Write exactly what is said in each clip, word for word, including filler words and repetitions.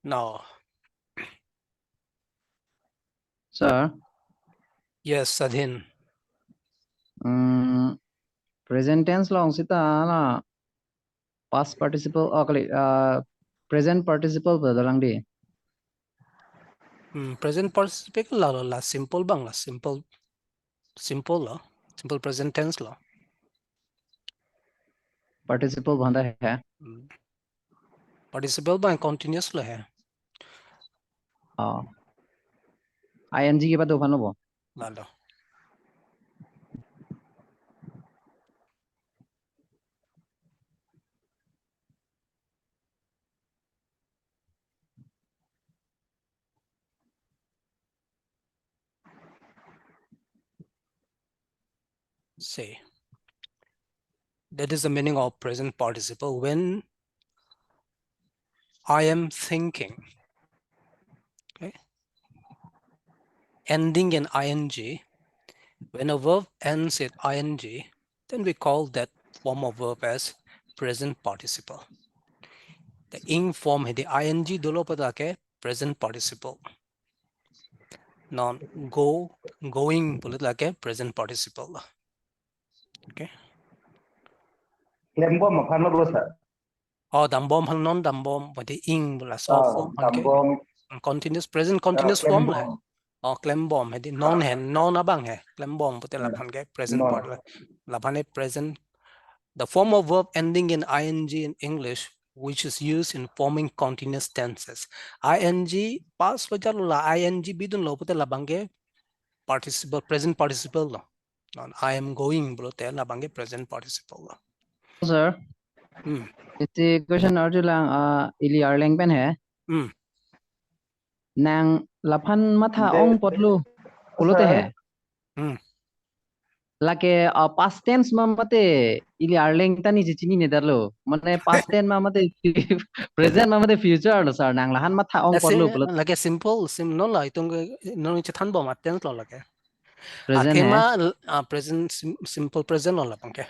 No. Sir, Yes, Sadhin. mm, present tense along sita la past participle, oh, kali, uh, present participle pu dolang dei. Hmm, present participle la la simple abang la, simple, simple lo, simple present tense lo. Participle pu anta he. Hmm. Participle abang continuous lo he. Oh. I N G kepado aphan lo bo. Lalo. See. That is the meaning of present participle. When I am thinking, okay, ending in I N G, when a verb ends with I N G, then we call that form of verb as present participle. The ing form hedi I N G dolo pu ta ke present participle. Non go, going pulo ta ke present participle lo. Okay. Klembom aphan lo bo, sir. Oh, dambom aphan, non dambom, pu hedi ing pu laso Ah, form aphan ke. dambom. Continuous, present continuous form lo he. Klembom. Oh, klembom hedi non he, non abang he. Klembom pute Hmm. laphan ke present Non. part lo. Laphan ke present. The form of verb ending in I N G in English, which is used in forming continuous tenses. I N G past lo jalo, la I N G bidunlo pute labang ke participle, present participle lo. Non I am going pulote labang ke present participle lo. Sir, Hmm. isi question arjulang, uh, ili arleng pen he. Hmm. Nang laphan matha Dei, ong apotlo pulote he. sir. Hmm. Lake, uh, past tense ma mate ili arleng ta ne chechinine detlo. Mane past tense ma mate present ma mate future lo, sir. Nang laphan matha ong Lasi- apotlo pulo. Lake simple, sim non la itum ke non chethanbom a-tense lo lake. Present he. Athema, ah, present sim-, simple present lo labang ke.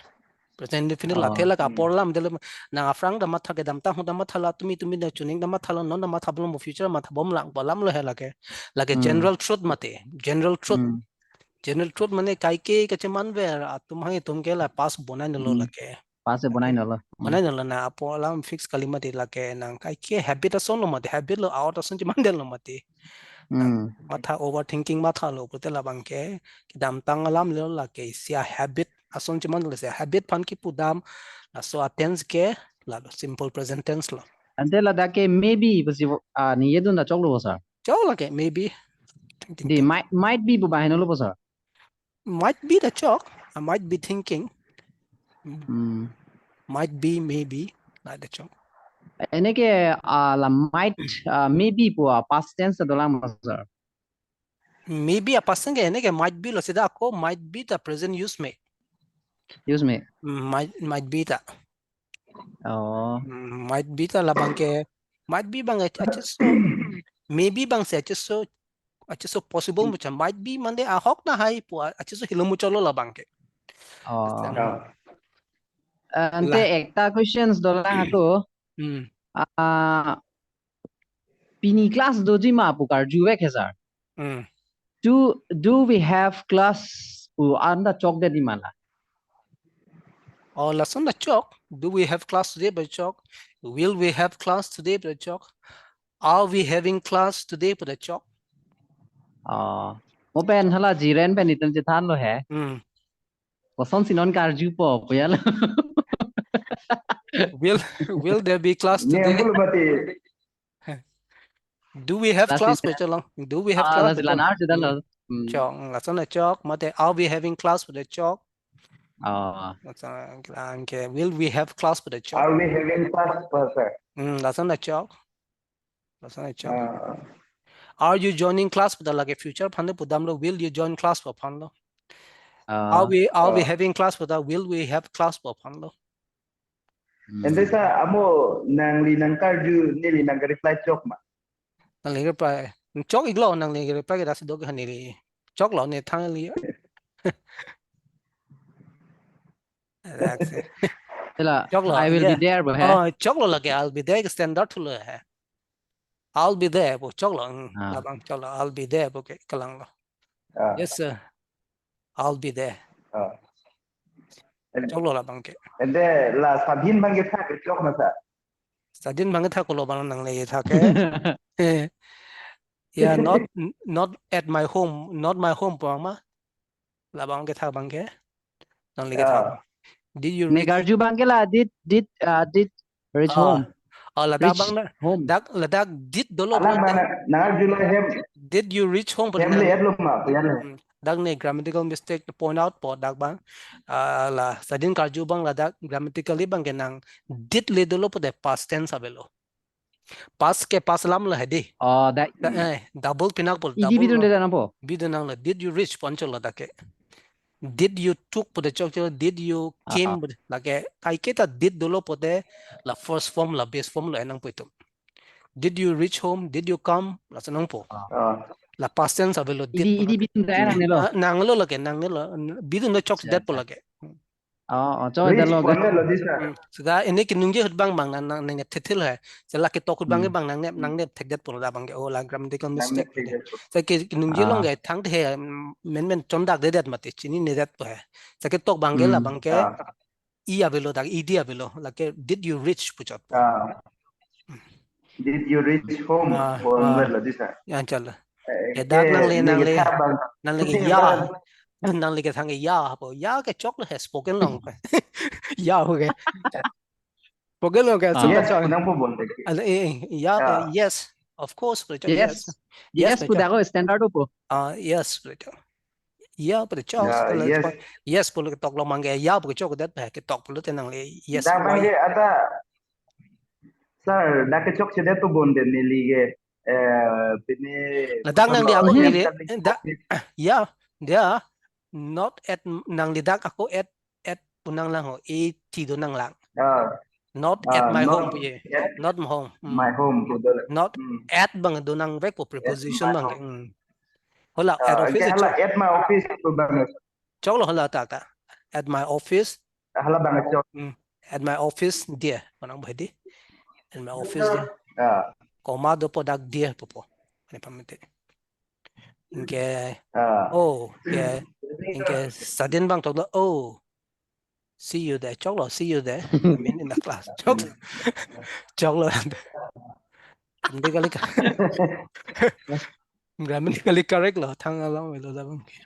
Present indefinite la Oh. athe lake Hmm. apor alam detlo, nang aphrang ta matha, kedamtang ahut ta matha, la tumi tumi ta chuning ta matha lo, non ta mathabom, future mathabom lang pu alam lo he lake. Lake Hmm. general truth mate, general truth. Hmm. General truth mane kaike kachemanver atum hang itum ke la past bonai nolo Hmm. lake. Past bonai nolo. Hmm. Bonai nolo, na apor alam fix kali mate, lake nang kaike habit ason lo mate, habit lo out ason cheman detlo mate. Hmm. Matha overthinking matha lo pute labang ke, kedamtang alam lo lake isi a-habit ason cheman lo, isi habit aphan kipudam, laso a-tense ke lalo simple present tense lo. Ante ladak ke maybe pusi, ah, ningje dun ta choklo bo, sir. Chok lake, maybe. Dei, might, might be pu ba heno lo bo, sir. Might be ta chok, I might be thinking. Hmm. Might be, maybe, la ta chok. Ene ke, ah, la might, ah, maybe pu, ah, past tense dolang ma, sir. Maybe a-past tense ke, ene ke might be lo, seta ako might be ta present use me. Use me. Mm, might, might be ta. Oh. Mm, might be ta labang ke, might be abang ach-, acheso, maybe abang si acheso, acheso possible muchot, might be mane ahok na hai pu, acheso helo muchot lo labang ke. Oh. Ah. Ante La. Ekta questions dolang ako. Mm, Ah, pini class doji ma pu karjuvek he, sir. mm. Do, do we have class pu anta chokdet di ma la? Oh, lason ta chok. Do we have class today pu ta chok? Will we have class today pu ta chok? Are we having class today pu ta chok? Oh. Mo pen hala Jiren pen itum chethanlo he. Mm. Kosonsi non karjupo pu ya lo. Will, will there be class today? Niam mati. Do we have Class class is- pu ta chok lang? Do we have Ah, class lasi pu ta la chok? nar sudah Mm. lo. Hmm. Chok, mm, lason ta chok, mate, are we having class pu ta chok? Oh. Lason, ang ke, will we have class pu ta chok? Are we having class, sir? Mm, lason ta chok. Lason ta chok. Ah. Are you joining class pu ta lake future aphan ta pudam lo, will you join class pu aphan lo. Are Ah. we, are we Ah. having class pu ta, will we have class pu aphan lo. Hmm. Ante sir, amo nangli nang karju, neli nang reply chok ma? Nangli reply. Chok iklo, nangli reply ke dasi do ke neli. Choklo ne thang li. That's it. Ela, Choklo, I will be yeah. there pu he. Oh, choklo lake, I'll be there ke standard thulo he. I'll be there pu choklo. Hmm, ah, labang choklo. I'll be there pu ke kelanglo. Ah. Yes, sir. I'll be there. Ah. Choklo labang ke. Ante la Sadin abang ke thak ke chok ma sir? Sadin abang ke thak lo abang nangle thak ke. Eh. Yeah, not, not at my home, not my home pu ma. Labang ke thak abang ke. Nangle ke thak. Ah. Did you reach? Ne karju abang ke la did, did, uh, did reach home. Ah, ladak abang na, home. Dak, ladak did dolo. Alang abang na, nangarju lo hem. Did you reach home? Hem le et lo ma, pu ya le. Hmm. Dak ne grammatical mistake point out po dak abang. Ah, la Sadin karju abang ladak grammatically abang ke nang did le dolo pute past tense avelo. Past ke past alam lo hedi. Oh, dak. Da, eh, double pinak pul, idi double bidun lo. Deda nangpo? Bidun nanglo. Did you reach pu anchot lo dak ke. Did you took pute chok chok, did you came pute lake, kaiketa did dolo pute la first form la base form lo enang pu itum. Did you reach home? Did you come? Laso nangpo. Ah. La past tense avelo did. Idi, idi bidun da nangnelo. Ah, nanglo lake, nangnelo. Bidun lo chokche detpo lake. Oh, oh, chokche detlo. Reach pu anlo di sir. Hmm. Seta ini keningje ahut abang abang nang, nang, nangnep thethil hai. Seta la ketok ahut abang ke abang nangnep, nangnep thekdetpo ladak abang ke. Oh, la grammatical mistake. Nangnep thekdetpo. Seta ke, keningje along ke thangte he, mm, men men chondakdedet mati, chininedetpo he. Seta ketok abang ke la abang ke. Ah. I avelo dak, idi avelo. Lake, did you reach pu chotpo. Ah. Did you reach home? Ah, pu ah, lo di sir. Ya, chalo. Eh, ke dak nangle, nangle, nangle ke ya. Nangle ke thang ke ya pu. Ya ke choklo he spoken along. Ya pu ke. Spoken along ke, ah, so yes, chok. Nangpo bon de. Ala, eh, eh, ya, eh, yes. Of course, pu chok, yes. Yes, pu dak ko standard pu. Ah, yes, pu chok. Ya pu chok. Ya, yes. Yes pu lo ketok lo abang ke. Ya pu chokdet he, ketok pulote nangle yes. Dak abang ke ada, sir, dak ke chokche detpo bon de neli ke. Eh, pini ladak nangle ako neli, eh, da, ya, dia, not at, nangle dak ako at, at pu nanglang ho, at do nanglang. Ah. Not at my home pu ye. Not my home. Hmm. My home pu do. Not at abang do nangvekpo preposition abang. Hmm. Hala at office ke hala chok. At my office pu abang. Choklo hala ta ta. At my office. Hala abang chok. Hmm. At my office, dear. Manang bahidi. At my office, dear. Ah. Comma dopo dak dear pupo. Ani pamete. Anke, ah, oh, ke, anke Sadin abang toklo, oh, see you there. Choklo, see you there. I mean, in the class. Chok, choklo. Grammatically ka-, grammatically correct lo. Thang along avelo labang ke.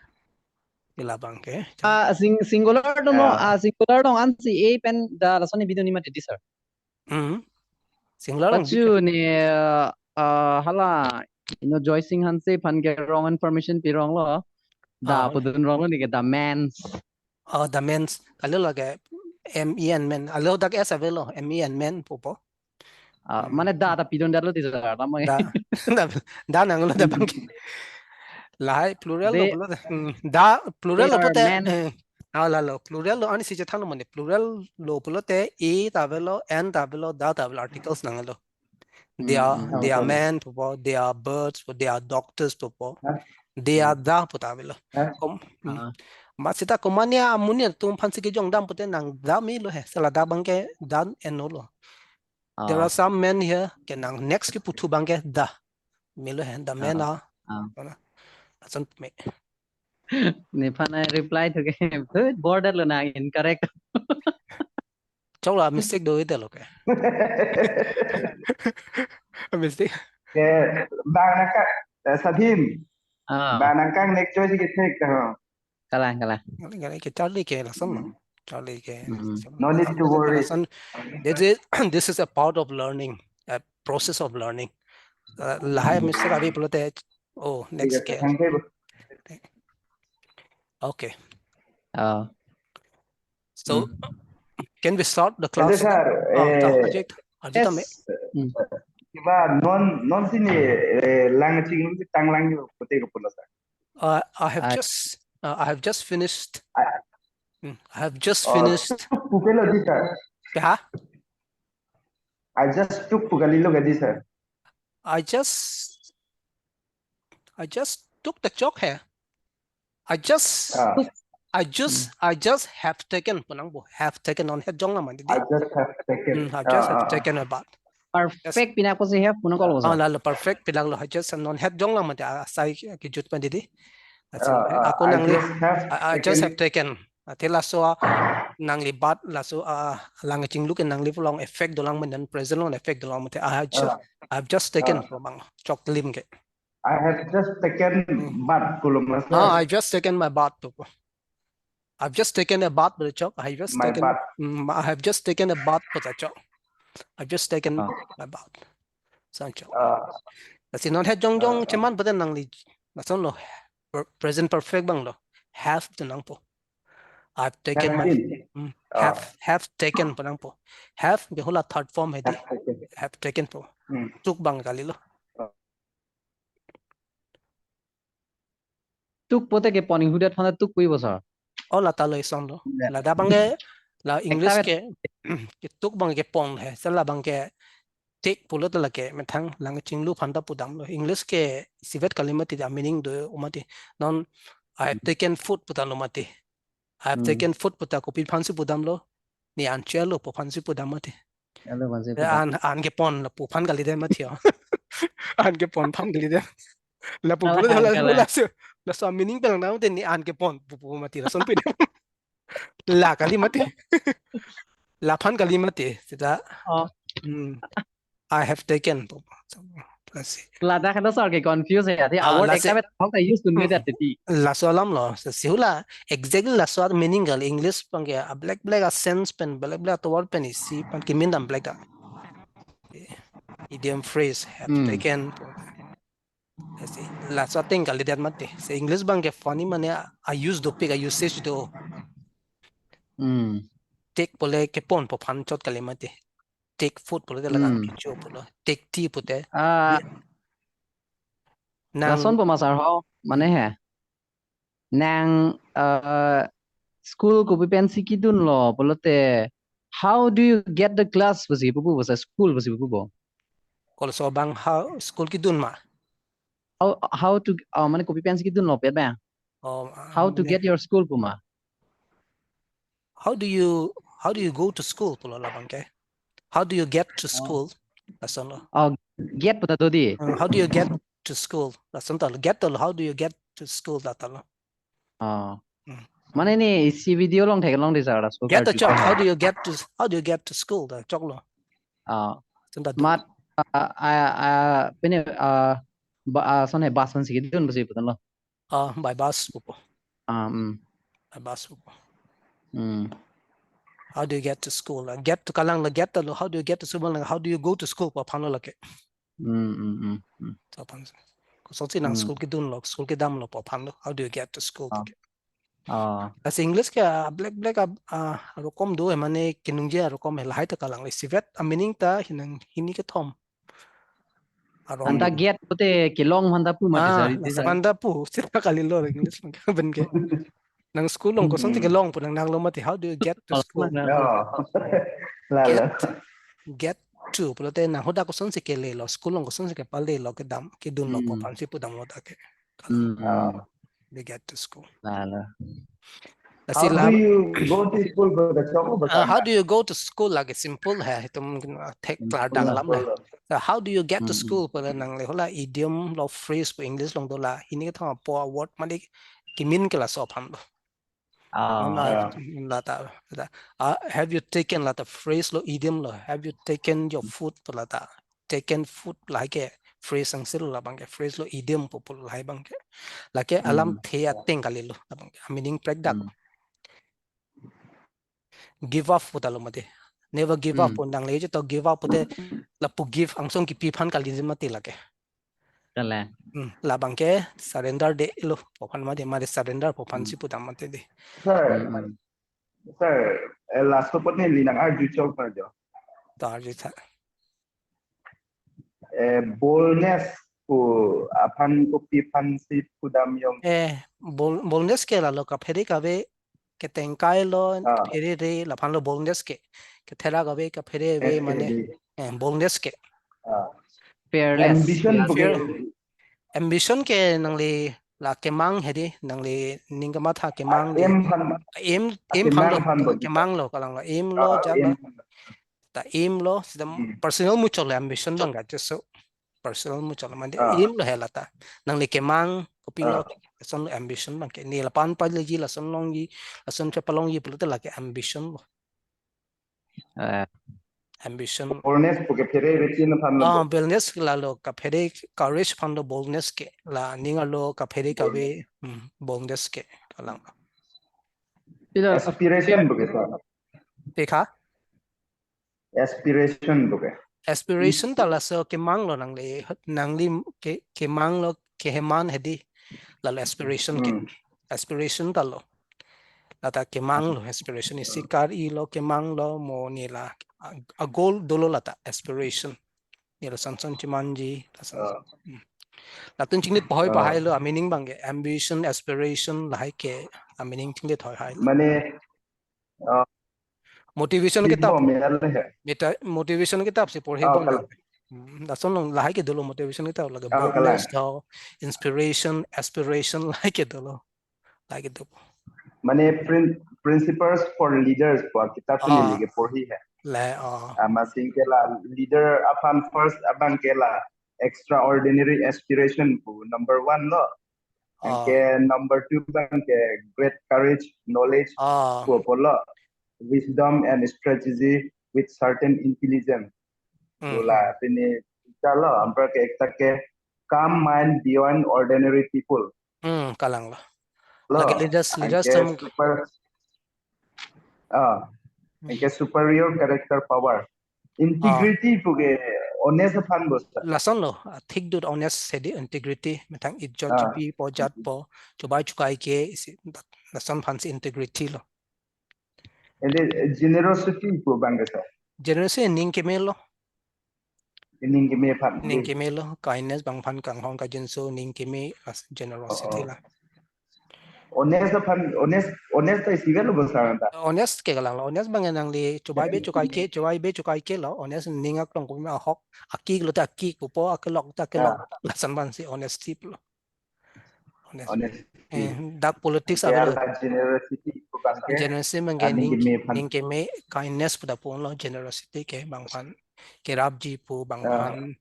Ke labang ke. Ah, sing-, singular dong, no? Ah. Ah, singular dong ansi a pen da lason ni bidun ni mati di, sir. Hmm. Singular along. Pachu ni, uh, hala, you know, Joy Singh Hanse aphan ke wrong information pirong lo. Da, ah, pudun rong lo ni ke the men's. Oh, the men's. Kali lo ke M E N men. Alo dak S avelo, M E N men pupo. Ah, hmm, mane da ta pidun da lo di sir, tama. Da, da, da nanglo da abang ke. Lahai plural lo pulote. Hmm, da plural lo pulote. They are men. Eh, ah, lalo, plural lo ani si chethan lo mane. Plural lo pulote a ta avelo, an ta avelo, da ta avelo, articles nanglo. They are, hmm, they are men pupo, they are birds pu, they are doctors pupo. Huh? They are the pu ta avelo. Huh? Kom-, hmm. Ah. Ma seta komatne amonit atum aphansi kejongdam pute nang the melo he. Seta ladak abang ke the eno lo. There are some men here. Ke nang next kepu thu abang ke the melo he, the men are. Ah. Ason me. Nephan ai reply thu ke. Border lo nang incorrect. Choklo mistake do ite lo ke. Mistake. Ke abang nangkang, eh, Sadin. Ah. Abang nangkang next choice ke thek ta ho. Kalang, kalang. Kalang, kalang ke charli ke lason lo. Hmm. Charli ke. Hmm. No need to worry. This is, this is a part of learning, a process of learning. Uh, lahai mistake ave pulote, oh, next ke. Thank you. Okay. Ah. So, hmm, can we start the class? Sir, oh, eh, Ajit, Ajit, yes. Hmm. Kiba non, non si ne, eh, lang chingrum si tanglang yo pute ko pulo, sir. Uh, I have just, uh, I have just finished. I, hmm, I have just finished. Chok pupelo di, sir. Kya? I just chok pu kalilo ke di, sir. I just, I just took the chok he. I just, ah, I just, hmm, I just have taken, pu nangpo, have taken non het jong la mati di. I just have taken. Hmm, I just have taken a bath. Perfect pinak pusi have pu nangkoklo, sir. Oh, lalo perfect pinak lo, I just non het jong lang mate, ah, sai kejut pen didi. That's it. Ah, ah, ako I nangli, just have I, I just taken have taken. Athe laso, ah, nangli bath laso, ah, lang chinglu ke nangli along effect dolang mate, present along effect dolang mate. I have just, ah, I have just taken, ah, pu abang choklim ke. I have just taken, hmm, bath, pulo ma, sir. Ah, I just taken my bath pu. I've just taken a bath, pu ta chok. I just my taken, bath. Mm, I have just taken a bath, pu ta chok. I've just taken, ah, my bath. Sang chok. Ah. Lasi non het jong jong, ah, ah, cheman pute nangli. Lason lo. Per-, present perfect abang lo. Have pu ta nangpo. I've taken my, have been, mm, ah, have, have taken pu nangpo. Have ke hula third form hedi. Have taken. Have taken pu. Hmm. Took abang kalilo. Ah. Took pute kepon, inghudet aphan took pu ibo, sir? Oh, lata lo, ison lo. Ya. Ladak abang ke, la English ekta ke, ke took abang kepon he. Sela abang ke take pulo ta lake, methang lang chinglu aphan ta pudam lo. English ke isivet kali mati, a meaning do-o mati. Non, "I have, hmm, taken food," pu ta lo mati. "I have, hmm, taken food," pu ta kopi aphansi pudam lo? Ne an chelo pu aphansi pudam mati. Chelo aphansi, eh, pudam. An, an kepon lapu aphan kalidet mati, oh. An kepon aphan kalidet. Lapu, ala pulo ta han la, kala, laso, laso meaning pelang dam te ne an kepon pu pu mati, lason pin. La kali mati. Laphan kali mati. Seta. Oh. Hmm. I have taken. Lasi. Ladak kan sir ke confuse ya. Athe, ah, award lasi, ekta bet hok ta use dun, hmm, ke tadi. Laso alam lo. Si hula exactly laso meaning kali, English abang ke a black black a sense pen, black black a word pen isi pen kemin dam black ta. Idiom phrase, have, hmm, taken. Lasi, laso ateng kalidet mati. Si English abang ke funny mane a use dopik, a usage do. Hmm. Take pule kepon pu aphan chot kali mati. Take food pule te ladak, hmm, kecho pulo. Take tea pute. Ah, nang lason pu ma sir ho, mane he. Nang, uh, school kopi pensi kedun lo pulote, "How do you get the class?" pusi pu pu, pusi school pusi pu pu. Kol so abang how school kedun ma? How, how to, uh, mane kopi pensi kedun lo pet ba? Oh, how to, um, get your school pu ma? How do you, how do you go to school pulo labang ke? How do you get to, oh, school? Lason lo. Oh, get pu ta do di. Uh, how do you get to school? Lason ta lo. Get ta lo. How do you get to school? Lata lo. Oh. Hmm. Mane ne isi video along theklong di sir, school. Get to, chok. How do you get to, how do you get to school? Ta choklo. Oh. Lason ta do. Mat, ah, ah, ah, pine, ah, ba, ah, son he bus pensi kedun pusi putan lo. Ah, by bus pupo. Ah, mm. By bus pupo. Mm. How do you get to school? Ah, get to kalang la get to lo. How do you get to school? How do you go to school pu aphan lo lake. Mm, mm, mm, mm. Pu aphan. Kosonsi nang, mm, school kedun lo, school kedam lo pu aphan lo. How do you get to school? Ah. Lake. Ah. Lasi English ke, ah, black black, ah, ah, rokom do he, mane kenungje rokom he, lahai ta kalang le isivet a meaning ta hinang hini kethom. Aron. Anta gate pute kelong aphan ta pu mati, ah, sir, ite, sir. Aphan ta pu, seta kalilo English abang ke, ben ke. Nang school along kosonsi, hmm, kelong pu nang nanglo mati, how do you get to school? Oh, lalo. Get, get to pulote nang hadak kosonsi kelelo, school along kosonsi kepalelo, kedam, kedun lo, hmm, pu aphansi pudam lo ta ke. Hmm. Oh. They get to school. Lalo. Lasi how do you go to school, brother? Chok, uh, how do you go to school? Lake simple he. Itum thek, simple klar dang alam le. So how do you get to, hmm, school? Pu le nang le hola idiom lo, phrase pu English along do la. Hini kethom apo a word mane kemin ke laso aphan lo. Ah. Mane, ah, lata, lata. Ah, have you taken, lata phrase lo, idiom lo. Have you taken your food pu lata. Taken food lahai ke phrase angse lo, labang ke phrase lo, idiom pu pu lahai abang ke. Lake, hmm, alamthe ateng kalilo labang ke. Meaning prek dak. Hmm. Give up pu ta lo mati. Never give up, hmm, pu nang le je to give up pute lapu give angsong kipi aphan kali je mati lake. Kala. Hmm, labang ke surrender de lo pu aphan mati, mati surrender pu aphansi, hmm, pudam mati de. Sir, hmm, hmm, sir, eh, laso apot neli nang arju chok ma jo. To arju tha. Eh, boldness pu aphan kopi aphansi pudam yong? Eh, bold-, boldness ke lalo kaphere kave ketengkai lo, ah, kaphere re, laphan lo boldness ke. Kethera kave kaphere ave, eh, mane, eh, boldness ke. Ah. Fearless. Ambition, ya, pu ke. Fear-, ambition ke nangli la kemang hedi, nangli ning kamatha kemang, ah, di. Aim aphan. Aim, ah, aim aphan lo, kemang aphan lo, kemang lo, kalang lo, aim lo, ah, jat lo. Aim aphan. Ta aim lo, sita Hmm. personal muchot lo, ambition abang ke, just so personal muchot lo, mane Ah. aim lo he lata. Nangli kemang, kopilo, Ah. lason lo ambition abang ke. Ne lapu-an palongji, lason longji, lason chepalongji pulote lake ambition lo. Eh. Ambition. Boldness pu ke phere routine aphan lo. Ah, boldness lalo, kaphere, courage aphan lo boldness ke. La ning arlo kaphere kave, hmm, boldness ke. Kalang. Ila Aspiration pu ke, sir. Te kha? Aspiration pu ke. Aspiration ta laso kemang lo nangli, nangli ke, kemang lo keheman hedi. Lalo aspiration ke. Hmm. Aspiration ta lo. Lata kemang lo aspiration, isi Hmm. kar-i lo kemang lo mo ne la a, a goal dolo lata aspiration. Ne lason son chemanji, lason. Ah. Hmm. Latum chinglit pahoi Ah. pahai lo, a meaning abang ke ambition, aspiration, lahai ke, a meaning chinglit hoi hai lo. Mane, ah, Motivation kitab. Bom ya le he. Meta-, motivation kitab si porhe Ah, bom kalang. Na. Hmm, lason long lahai ke dolo motivation kitab lake Ah, boldness kalang. Tho, inspiration, aspiration lahai ke dolo. Lahai ke dolo. Mane prin-, Principles for Leaders pu kitab Ah. neli ke porhi he. Le, ah. Ah, masing ke la leader aphan first abang ke la extraordinary aspiration pu number one lo. Ah. Anke number two abang ke great courage, knowledge Ah. pu pulo. Wisdom and strategy with certain intelligence. Hmm. Pu la pini chalo, anparke ekta ke calm mind beyond ordinary people. Hmm, kalang lo. Lo, Lake leaders, leaders anke tem super, ah, Hmm. anke superior character power. Integrity Ah. pu ke honest aphan bo, sir. Lason lo, ah, thik dut honest hedi integrity, methang ijot Ah. chipi po jat po, chobai chokai ke, isi, lason aphan si integrity lo. Ede generosity pu abang ke, sir. Generosity ning keme lo. Ning keme aphan. Ning keme lo, kindness abang aphan kanghon kajinso ning keme as generosity Oh, oh. La. Honest aphan, honest, honest ta isi avelo bo, sir, ta. Honest ke kalang lo, honest abang nangli chobai be Honest. Chokai ke, chobai be chokai ke lo, honest ning aklong kopi ma ahok, akik lote akik pupo, akelok lote akelok, Ah. lason aphan si honesty pulo. Honest. Honesty. Eh, dak politics Anke avelo. Ala generosity pu abang ke, Generosity abang ke ah, ning ning, keme aphan. Ning keme, kindness pu ta pu lo, generosity ke abang aphan kerapji pu abang Ah. aphan.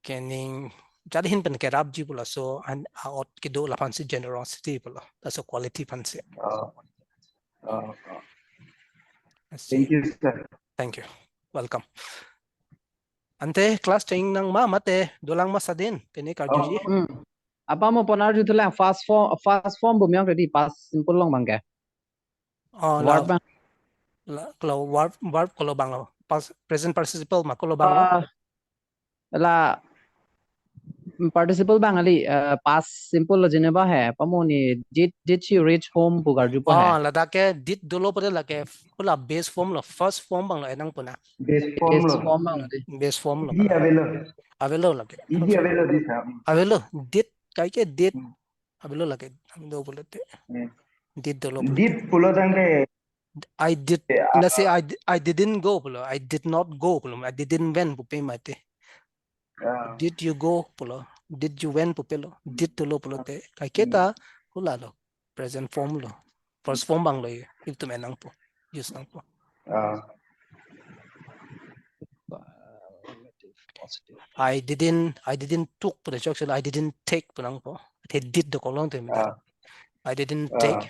Ke ning, jadi hin pen kerapji pu laso an, a-ot kedo la aphan si generosity pulo. Laso quality aphan si. Oh. Oh, oh. I see. Thank you, sir. Thank you. Welcome. Ante class cheng nang ma mate dolang ma sadin, pene karjuji. Oh. Hmm. Apa mo pon arjuthulang, past form, past form bumyang ready, past simple along abang ke. Oh, la, Verb abang. La, kalau verb, verb kalau abang lo, past, present participle ma kalau abang lo. Ah, la, mm, participle abang kali, eh, past simple lo, jeneba he, pamo ne, did, did she reach home pu karjupo he. Ah, ladak ke did dolo pute lake, hala base form lo, first form abang lo enang puna. Base form Base lo. Form abang lo di. Base form lo. Idi avelo. Avelo lake. Idi avelo di, sir. Avelo, did, kaike did. Hmm. Avelo lake, do pulote. Hmm. Did dolo pulote. Did pulo tangte. I did, Ya, let's say ah. I di-, I didn't go pulo, I did not go pulo, I didn't went pupe mate. Ya. Did you go pulo, did you went pupelo, did dolo pulote. Kaike Hmm. ta, hala lo. Present form lo. First form abang lo, itum enang po. Use nang po. Ah. I didn't, I didn't took pu ta chok silo, I didn't take pu nang po. He did dokok long te mita. Ah. I didn't Ah. Take.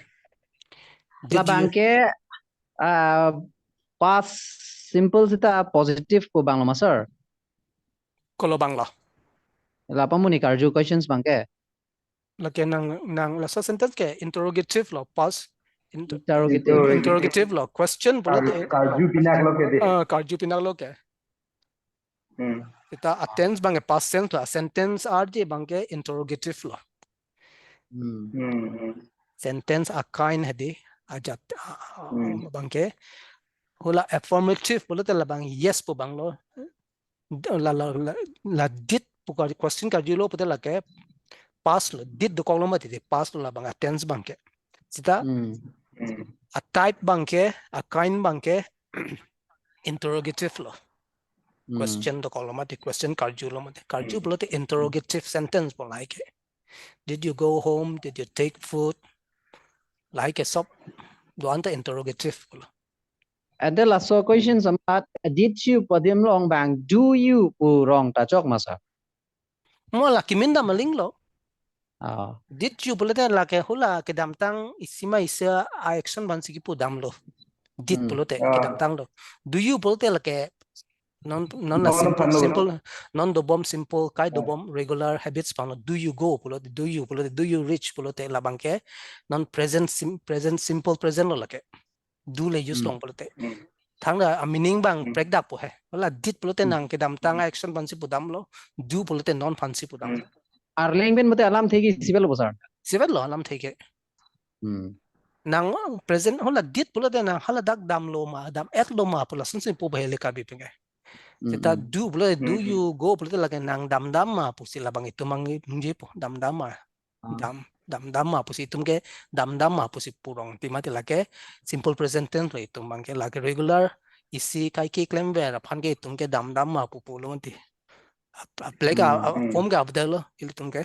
Did you Labang ke, ah, past simple sita positive pu abang lo ma, sir? Kalau abang lo. La pamo ne karju questions abang ke. Lake nang, nang laso sentence ke interrogative lo, past inter-, Interrogative. Interrogative. Interrogative lo, question pulote. Kar-, karju pinak lo ke di. Ah, karju pinak lo ke. Hmm. Sita a tense abang ke past tense lo, sentence arje abang ke interrogative lo. Hmm. Hmm, hmm. Sentence a kind hedi, ajat, ah, Hmm. abang ke. Hala affirmative pulote labang yes pu abang lo. La, la, la, la did pu ka question karjulo pute lake past lo, did dokok lo mati di, past lo labang a tense abang ke. Sita Hmm. Hmm. a type abang ke, a kind abang ke interrogative lo. Hmm. Question dokok lo mati, question karjulo mati. Karju Hmm. pulote interrogative sentence pu lahai ke. Did you go home? Did you take food? Lahai ke sob do-an ta interrogative pulo. Ante laso question amat, did you pu adim along abang do you pu rong ta chok ma sir? Mo la kimin dam aling lo. Ah. Did you pulote lake hula kedamtang isi ma isi a-action aphansi kipu damlo. Did Hmm. Pulote Ah. kedamtang lo. Do you pulote lake non non la Non simple aphan lo. Simple non dobom simple kai Ah. Dobom regular habits aphan lo. Do you go pulote, do you pulote, do you reach pulote labang ke non present sim present simple present lo lake. Do le use Hmm. long pulote. Hmm. Thangta a-meaning abang Hmm. prekdak po he. Wala did pulote Hmm. nang kedamtang Hmm. action aphansi pu damlo. Do pulote non aphansi pu damlo. Hmm. Arleng pen mate alam thegi sibel bo sir. Sibello alam thegi. Hmm. Nang present hula did pulote nang haladak damlo ma, dam-etlo ma pu lasonsi pu bahele Karbi pen ke. Seta Hmm. do pulote do Hmm. you go pulote lake nang damdam ma pusi labang itum abang ningje po damdam ma. Ah. Dam damdam ma pusi itum ke damdam ma pusi pu rong ti mati lake simple present tense lo itum abang ke lake regular isi kai keklemver aphan ke itum ke damdam ma pu pulo mati. Ap- aplek a- Hmm. a- Hmm. form ke avdelo ilitum ke.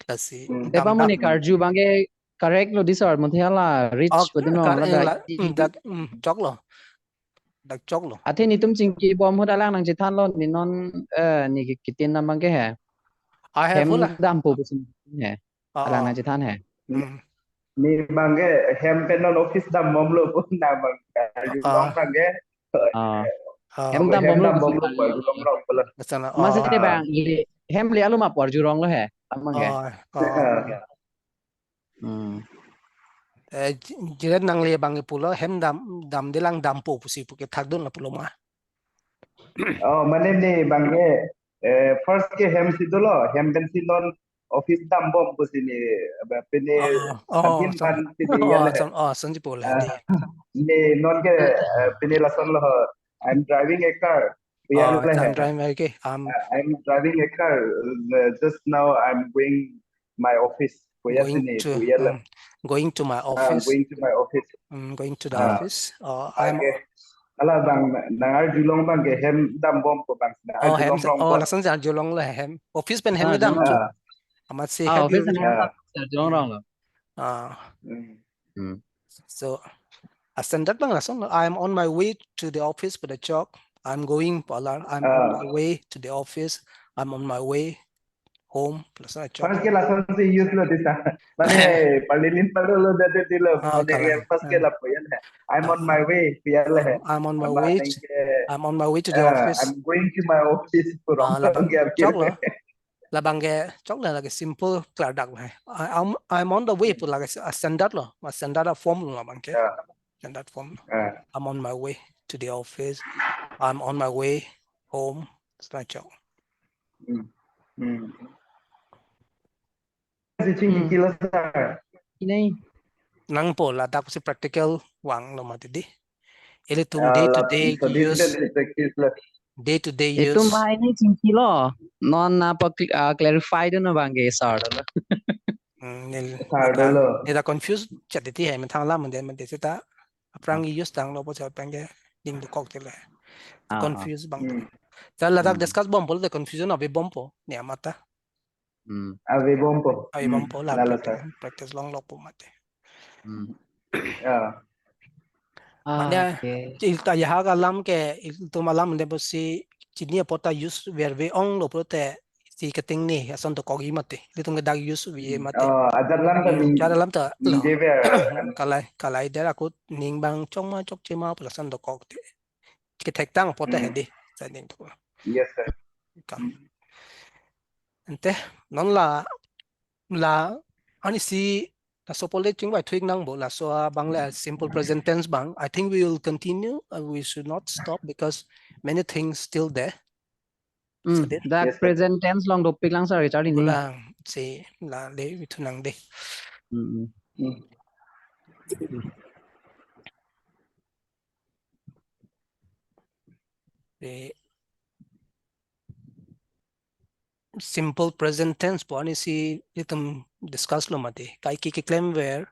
Lasi Hmm. Depa damdam mane karju abang ke correct lo di sir, muthe hala reach Oh, pu adim along kar- la eh, da la- mm, dak mm, choklo. Dak choklo. Athe netum chingkibom ahut alang nangchethanlo, ne non, eh, ne ke kitin abang ke he. I have Hem hula. Dampo pusi he. Ah, Alang ah. Nangchethan he. Mm. Ne abang ke hem pen non office dam bomlo pun na abang karjulong Ah. abang ke. Ah. Ah. Hem Hem Dampo dam lo bomlo pusi. karjulong rong pulo. Masana. Masa Ah. de abang, ye, hem le alo ma pu arjulonglo he. Abang ke. Ah. Ah. Ah. Hmm. Eh, j- jiret nangle abang pulo hem dam damdelang dampo pusi pu ke thakdun la pulo ma. Oh, mane ne abang ke, eh, first ke hem si dolo, hem pen si non office dam bom pusi ne, apa, pine Oh, oh, ahin son, pan si ne oh, yale. son, oh, sonji pulo Ah, di. Ne non ke, eh, pine lason lo, I'm driving a car. Pu Oh, yale I'm he. driving, okay. I'm Uh, I'm driving a car. Uh, just now I'm going my office. Pu ya going sini, to pu ya le. Mm, going to my Uh, office. Going to my office. Mm, going to the Uh, office. Uh, I'm Okay. Ala abang, nang arjulong abang ke hem dam bom ko abang. Nang Oh, hem arjulong sa- rong oh, ko. Lason Lason sa arjulonglo hem. Office pen hem Ah, le dam arjulong. chu. Ah, Amatsi Ah, hem office le. pen hem ah, dam, arjulong ronglo. Ah. Mm. Hmm. So, a standard abang lason, I'm on my way to the office pu ta chok. I'm going pu alar. I'm on Ah. my way to the office. I'm on my way home pu lason chok. First ke lason si use lo di sa. Mane, palilin palo lo dade di lo. Ah, Mane, kalang. First ke Ah. lapu yan he. I'm Ah. on my way, pu ya le he. I'm, I'm on my Ama way. neng To, ke, I'm on my way to the ah, office. I'm going to my office pu rong Ah, labang ke. choklo. Labang ke choklo lake simple klardak lo he. I, I'm, I'm on the way pu lake a standard lo. A standard a form lo labang ke. Yeah. Standard form lo. Ah. I'm on my way to the office. I'm on my way home. Sila chok. Hmm. Hmm. Si chingki lo sir. Ini. Nangpo ladak si practical vanglo mati di. Ilitum Ah, day to la- day so this use, is the practice lo. day to day Itum use. Ba ini chingkilo. Non apa cl- ah, clarify dun abang ke sir. Hmm, nel Sir neta lo. neta confuse chat di ti hai methang alam mende mende seta aphrang use tanglo po sir pen ke ding dokok ti le. Ah, ah. Confuse abang. Hmm. Sir ladak Hmm. discuss bompo le confusion ave bompo. Ne amata. Hmm. Ave bompo. Ave Hmm. bompo la Lalo practice, sir. Practice longlo po mati. Hmm. Ah. Ah, Mane okay. Ilta yahak alam ke, ilitum alam de bosi chini apot ta use verb onglo pulote si keting ni ason dokok i mati. Ilitum ke dak use vi Hmm. mati. Oh, ajat alam ta Hmm, ning ajat alam ta lo. ningje ver. Kalai, kalai der akut ning abang chokma chokche ma pu lason dokok te. Kethek tang apot ta Hmm. hedi. Sa ning to. Yes sir. Ka. Hmm. Ante non la la ani si laso pole chingvai thu-ik nangpo laso abang le simple present tense abang. I think we will continue. Uh, we should not stop because many things still there. So Hmm. this Dak Yes sir. present tense along topic lang sir, Richard ini. Pulang si la le vi thu nang de. Hmm. Hmm. The simple present tense pu ani si ilitum discuss lo mati. Kaike keklemver,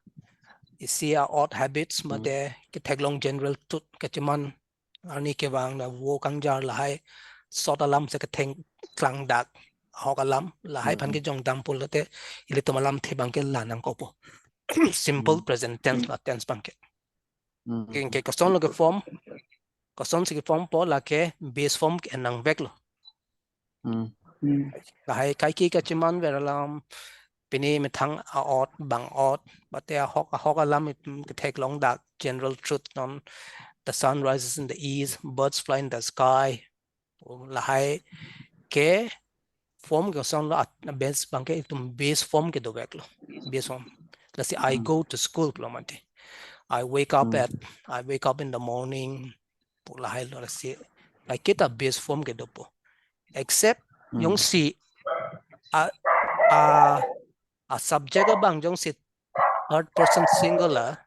isi a odd habits Hmm. mate ketheklong general tut kachiman ani kevang na vo kangjar lahai sot alam si ketheng klangdak ahok alam lahai aphan Hmm. kejong dam pulote ilitum alamthe abang ke la nangkokpo. Simple Hmm. present tense Hmm. la tense abang ke. Hmm. Ke, ke kosonlo ke form, Kosonsi ke-form po lake base form ke nangveklo. Hmm. Hmm. Lahai kaike kachiman ver alam, pini methang a-ot, bang ot, mate ahok ahok alam itum ketheklong dak general truth non. The sun rises in the east, birds fly in the sky. Lahai ke-form ke kosonlo, at base abang ke itum base form ke doveklo. Base form. Lasi I Hmm. go to school pulo mate. I wake up Hmm. at, I wake up in the morning. Pu lahailo, lasi kaike ta base form ke dopo. Except Hmm. jongsi a, a, a-subject abang jongsi third person singular,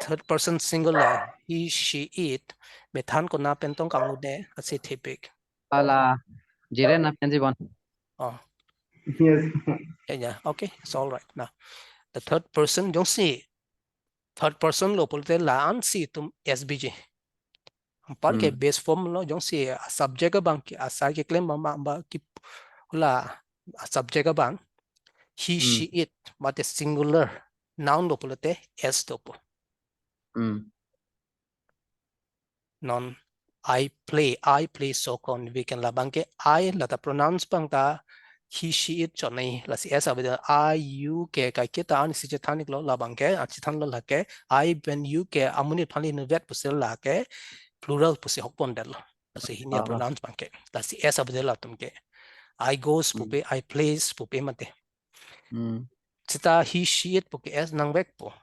third person singular, he, she, it, methang konat pen tong kanglude, lasi thepik. Hala, Jiren apensi bon. Oh, Yes. yeah, yeah. Okay, it's all right. Now, the third person, jongsi third person lo pulote la-ansi itum S B G. Anpar ke Hmm. base form lo, jongsi a-subject abang ke, asai keklem abang, abang ke, hala, a-subject abang, he, Hmm. she, it, mate singular noun lo pulote S dopo. Hmm. Non, I play, I play soccer on weekend, labang ke I lata pronouns abang ta he, she, it chot nangji, lasi S avedetlo. I, you ke kaike ta ansi chethan-iklo, labang ke, a, chethanlo lake, I pen you ke amonit aphan le inutvet pusi lake plural pusi hokpondetlo. Lasi hini Ah. pronouns abang ke. Lasi S avedetlo latum ke. I goes Hmm. pupe, I plays pupe mate. Hmm. Seta he, she, it pu ke S nangvekpo.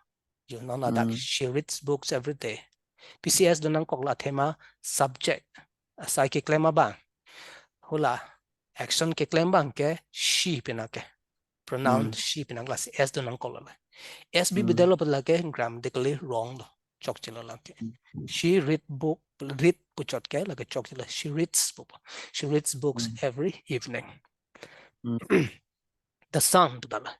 You know, ladak, Hmm. she reads books every day. P C S do nangkoklo, athema subject asai keklem abang, hala, action keklem abang ke she pen nangke. Pronoun Hmm. she pen nang, lasi S do nangkoklo la. S B Hmm. avedetlo pu lake grammatically wrong lo. Chokchelo lake. Hmm. She read book, read pu chot ke lake chokchelo. She reads book. She reads books Hmm. every evening. Hmm. The sun pu ta la.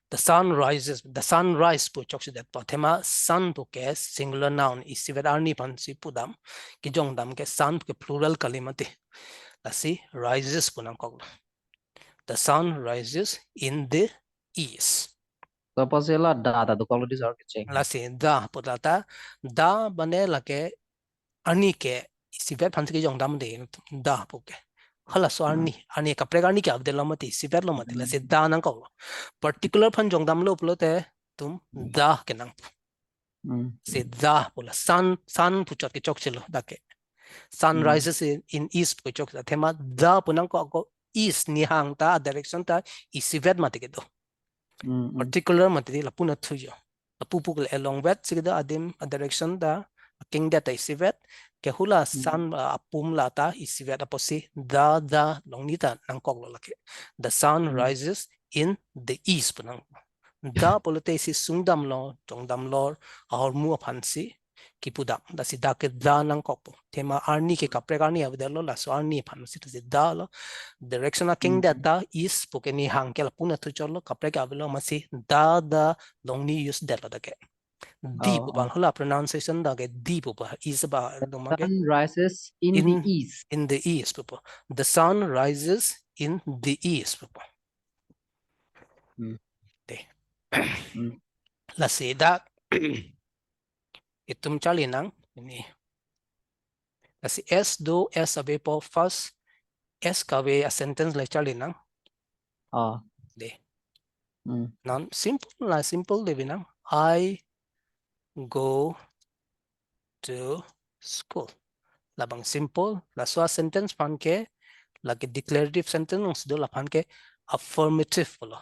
The sun rises. The sun rise pu chokchedetpo. Athema sun pu ke singular noun, isivet arni aphansi pudam. Kejongdam ke sun pu ke plural kali mati. Lasi rises pu nangkoklo. The sun rises in the east. Suppose la da da dokoklo di sir kecheng. Lasi da pu ta, da mane lake arni ke isivet aphansi kejongdam de, da pu ke. Halaso Hmm. arni, arni kaprek arni ke avedetlo mati, isivetlo mati, lasi Hmm. da nangkoklo. Particular aphan jongdamlo pulote itum da kenang. Hmm. Si da pu la sun, sun pu chot ke chokchelo dak ke. Sun Hmm. rises in, in east pu chok, athema da pu nangkok, ako east nihang ta, direction ta isivet mati kedo. Hmm, hmm. Particular mati lapu nathu jo. Lapu pu ke along vet si kedo adim, a direction ta, akengdet ta isivet, ke hala Hmm. sun, uh, apum la ta isivet apotsi da, da longnit ta nangkoklo lake. The sun Hmm. rises in the east pu nang. Da pulote isi sungdamlo, jongdamlo, ahormu aphansi kipudam. Lasi da ke da nangkokpo. Athema arni ke kaprek arni avedetlo, laso arni aphansi ta si da lo. Direction akengdet Hmm. ta east pu ke nihang ke lapu nathu chotlo, kaprek avelo amatsi da, da longni use detlo dak ke. Di Oh, pu ba, oh. hala pronunciation dak ke di pu ba, is ba, The doma ke sun rises in the in, east. in the east pu ba. The sun rises in the east pu ba. Hmm. De. Hmm. Lasi dak itum charli nang ini. Lasi S do, S avepo, first S kave a sentence le charli nang. Oh. De. Hmm. Non simple la, simple de binang. I go to school. Labang simple, laso a sentence aphan ke, lake declarative sentence nong sido, laphan ke affirmative pulo.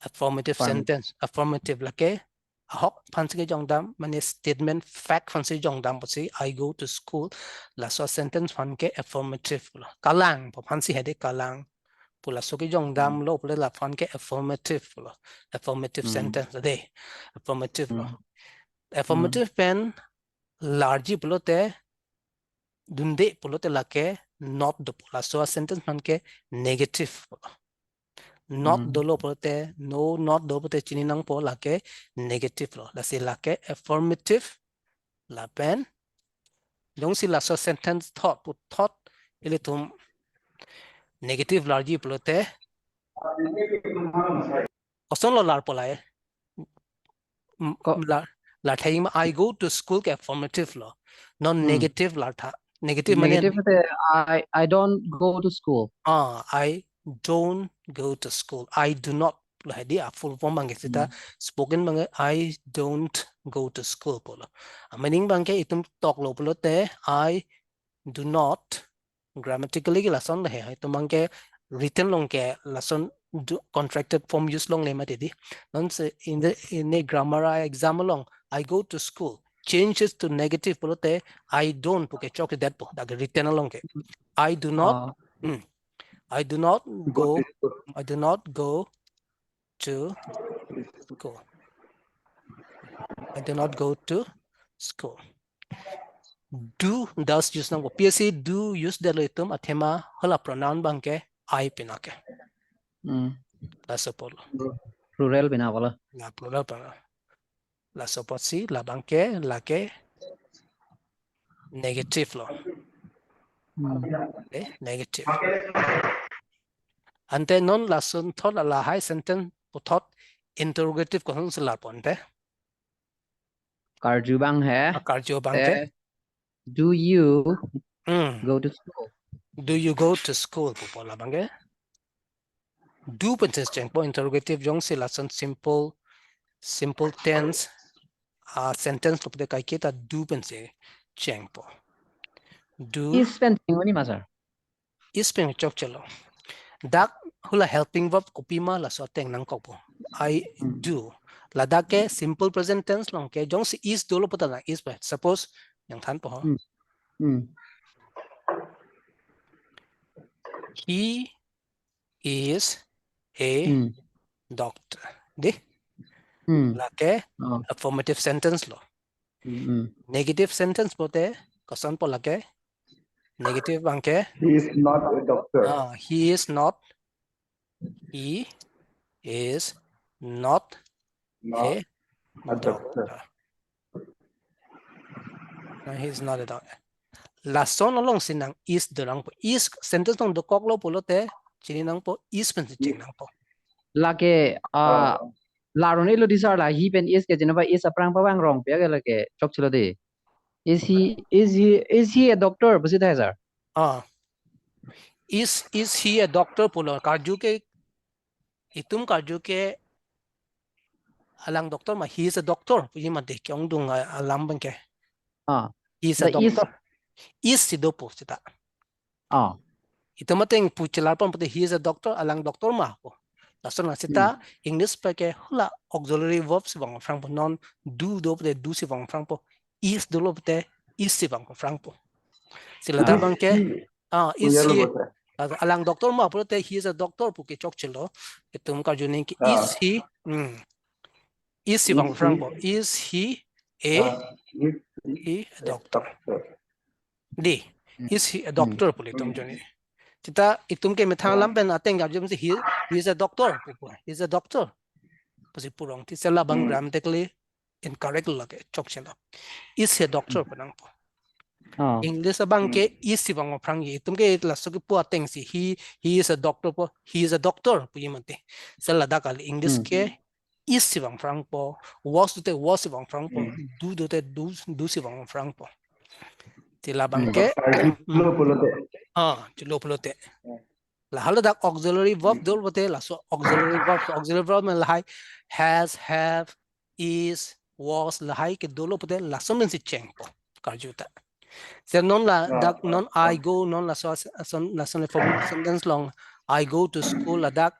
Affirmative Affirm- sentence, affirmative lake ahok aphansi kejongdam, mane statement fact aphansi jongdam apotsi, I go to school. Laso a sentence aphan ke affirmative pulo. Kalang pu aphansi hedi, kalang pu laso kejongdam Hmm. lo pule laphan ke affirmative pulo. Affirmative Hmm. sentence de. Affirmative lo. Hmm. Affirmative pen larji pulote dunde pulote lake not dopo. Laso a sentence aphan ke negative pulo. Not Hmm. dolo pulote, no, not do pulote chini nangpo, lake negative lo. Lasi lake affirmative lapen jongsi laso sentence thot pu thot ilitum negative larji pulote kosonlo larpo la e? M-, Ko- lar, La tha ma I go to school ke affirmative lo. Non Hmm. negative la tha. Negative mane Negative te I I don't go to school. Ah, I don't go to school. I do not lo hedi a full form abang ke sita Hmm. spoken abang ke I don't go to school pulo. A meaning abang ke itum toklo pulote I do not grammatically ke lason le he. Itum abang ke written along ke lason do, contracted form use longle mati di. Non se in the in a grammar exam along I go to school changes to negative pulote I don't pu ke chokche detpo. Dak written along ke I do not Ah. Hmm. I do not go. Go to school. I do not go to school. I do not go to school. Do, does use nangpo. P S C do use detlo itum athema hala pronoun abang ke I pinang ke. Hmm. Laso pulo. Plural pinang pulo. La plural pinang. Laso apotsi labang ke lake negative lo. Hmm. Eh, negative. Ante non lason thot lahai sentence puthot interrogative kosonsi larpo ante. Karju abang he. Ah, karju abang te. Eh, do you Hmm. go to school? Do you go to school? Pupo labang ke. Do pensi chengpo interrogative jongsi lason simple, simple tense, ah, sentence lote kaiketa do pensi chengpo. Do Is pen cheng ni ma sir? Is pen chokchelo. Dak hula helping verb kopima laso ateng nangkokpo. I Hmm. do. Ladak ke simple present tense along ke jongsi is dolo puta na is pa. Suppose nangthanpo ho. Hmm. Hmm. He is a Hmm. doctor. Di? Hmm. Lake Oh. affirmative sentence lo. Hmm, hmm. Negative sentence pulote kosonpo lake? Negative abang ke? He is not a doctor. Ah, he is not. He is not Not a a doctor. doctor. No, he is not a doctor. Lason alongsi nang is do nangpo. Is sentence along dokoklo pulote chini nangpo, is pensi cheng nangpo. Lake, ah, Oh. la aron elo di sir, la he pen is ke jenaba is aphrang pavang rong pi ke lake chokchelo di. Is he, is he, is he a doctor? Pusi tha sir. Ah. Is, is he a doctor pulo? Karju ke, itum karju ke alang doctor ma, he is a doctor puji mati ke-ongdung a-, alam abang ke. Ah. He is a The is doctor. Is si dopo sita. Ah. Itum ateng pu chelarpon pulote he is a doctor, alang doctor ma pu. Lason la sita Hmm. English pen ke hula auxiliary verb si vang aphrangpo, non do do pulote do si vang aphrangpo. Is dolo pulote is si vang aphrangpo. Si ladak Ah. abang ke, He. ah, is Punya he, lo pulote. ah, alang doctor ma pulote he is a doctor pu ke chokchelo. Itum karju nangji ke Ah. is he, hmm. Is si vang Is he aphrangpo. Is he a, Ah, is he he a a doctor? doctor? Di, Hmm. is he a Hmm. doctor pulo itum Hmm. joni. Sita itum ke methang Ah. alam pen ateng karju si he, he is a doctor pupo. He is a doctor pusi purong. Ti sela abang Hmm. grammatically incorrect lo ke chokchelo. Is he a doctor Hmm. pu nangpo. Ah. English abang ke Hmm. is si vang aphrang ye. Itum ke laso kepu ateng si he, he is a doctor pu, he is a doctor puji mati. Si ladak kali English Hmm. ke is si vang aphrangpo, was dote was si vang aphrangpo, Hmm. do dote do, do si vang aphrangpo. Ti labang Hmm. ke, Karju lo pulote. Ah, chulo pulote. Hmm. La haladak auxiliary verb Hmm. dolo pulote, laso auxiliary verb, auxiliary verb me lahai has, have, is, was lahai ke dolo pulote lason pensi chengpo karju ta. Si non la Ah, dak ah, non I ah. go, non laso as-, ason, lason le form sentence along I go to school ladak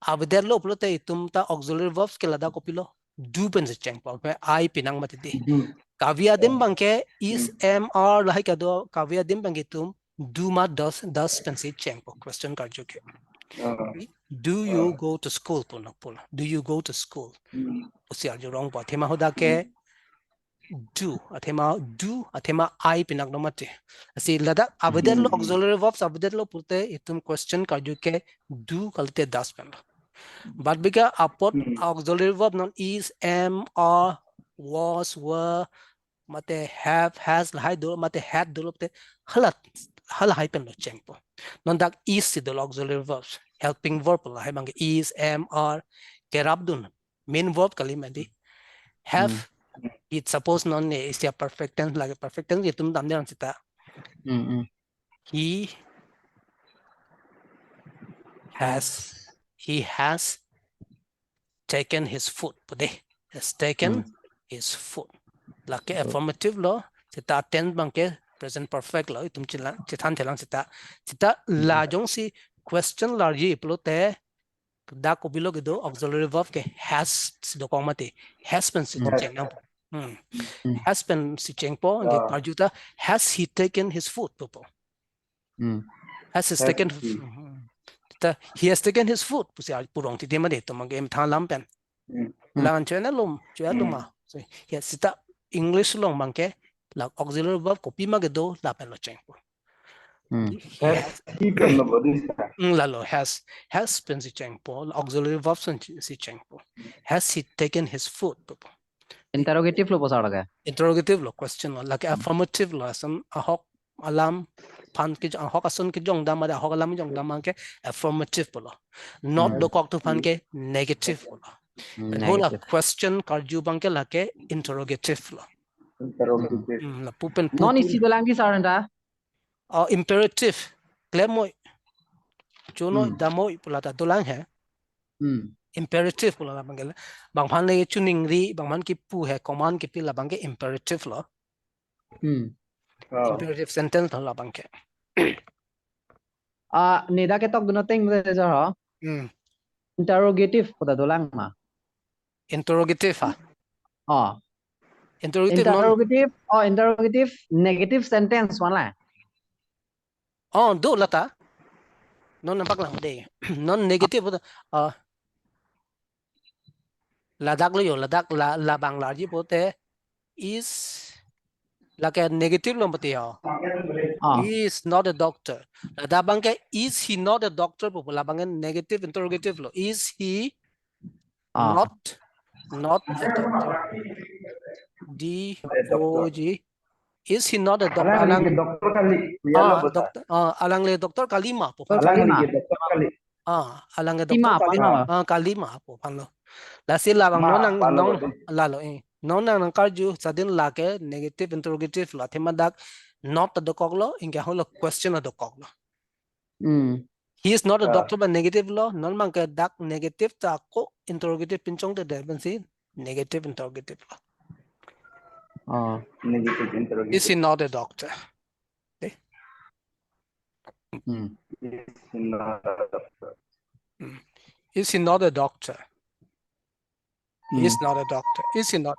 avedetlo pulote itum ta auxiliary verbs ke ladak kopilo? Do pensi chengpo, pe I pinang mati di. Do. Kave adim Ah. abang ke is, Hmm. am, are lahai kedo, kave adim abang ke itum do ma does, does pensi chengpo question karju ke. Ah. Do you Ah. go to school pulo pulo? Do you go to school? Hmm. Pusi arjurongpo. Athema hadak ke Hmm. do, athema do, athema I pinang do mati. Lasi ladak avedetlo, Hmm. auxiliary verbs avedetlo pulote itum question karju ke do kalite does pen. But bika apot Hmm. auxiliary verb non is, am, are, was, were, mate have, has lahai do, mate had dolo pulote hala, halahai pen lo chengpo. Non dak is si dolo auxiliary verbs, helping verb lahai abang ke is, am, are, kerapdun, main verb kali mati. Have, Hmm. He, suppose non ne isi a perfect tense lake, perfect tense itum damde sita. Hmm, hmm. He has, he has taken his food pu de. Has taken Hmm. his food. Lake Hmm. affirmative lo, sita tense abangke present perfect lo, itum chila, chethan thelang sita. Sita la Hmm. jongsi question larji pulote, dak kopilo kedo auxiliary verb ke has si dokok mati. Has pensi Hmm. cheng nangpo. Hmm. Hmm. Has pensi chengpo, anke Ah. karju ta, has he taken his food pupo. Hmm. Has he Has taken, he. Hmm. Ta, he has taken his food pusi al purong titi mati, to abangke emtha alam pen. Hmm. Hmm. Lang chena lum, chena lum Hmm. ma. So, ya sita English along abangke la auxiliary verb kopima kedo lapen lo chengpo. Hmm. He has, Has he pen lo bodi sa. Hmm, lalo, has, has pensi chengpo, auxiliary verb pensi chengpo. Has he taken his food pupo. Interrogative lo pu sir lake. Interrogative lo, question lo, lake Hmm. affirmative lo, ason ahok alam aphan ke, ahok ason kejong dam, ada ahok alam jong dam abangke affirmative pulo. Not Hmm. dokok thu aphan ke negative pulo. Hmm, Pen hala negative. question karju abangke lake interrogative lo. Interrogative. Hmm, lapu pen pu Non pu. isi dolang ke sir anta? Oh, imperative. Klemnoi. Chonoi, Hmm. damnoi pu la ta dolang he. Hmm. Imperative pu la abangke la. Bang aphan le choningri, bang aphan kipu he, command kipi la abangke imperative lo. Hmm. Oh. Imperative sentence lo la abangke. Ah, ne dak ketok dun ateng mate sir ho. Hmm. Interrogative pu ta dolang ma. Interrogative ha. Oh. Interrogative non. Interrogative, oh, interrogative negative sentence wan la. Oh, do la ta. Non nangpaklang de. Non negative puta, ah, ladak lo yo, ladak la, labang larji pulote is, lake negative lo mati yo. Ah. He is not a doctor. Ladak abangke is he not a doctor pu, labangke negative interrogative lo. Is he Ah. not, not a doctor? D O G. Is he not a doctor? Alang Alang, ke doctor kali. Ya ah, lo bota. Doctor, ah, alang le doctor kali ma pu aphan. Alang Kalima. Ke doctor kali. Ah, alang ke Kalima, doctor kali. kalima. Ah, kali ma pu aphan lo. Lasi labang Ma, non nang, aphan lo non, bodi. lalo eh. Non nang nangkarju, sudden lake negative interrogative lo. Athema dak not dokok lo, anke holo question dokok lo. Hmm. He is not a Ah. doctor pu negative lo, non abangke dak negative ta ako interrogative pinchongdede pensi negative interrogative lo. Oh. Negative interrogative. Is he not a doctor? Hmm. Is he not a doctor? Mm. Is he not a doctor? He is Hmm. not a doctor. Is he not?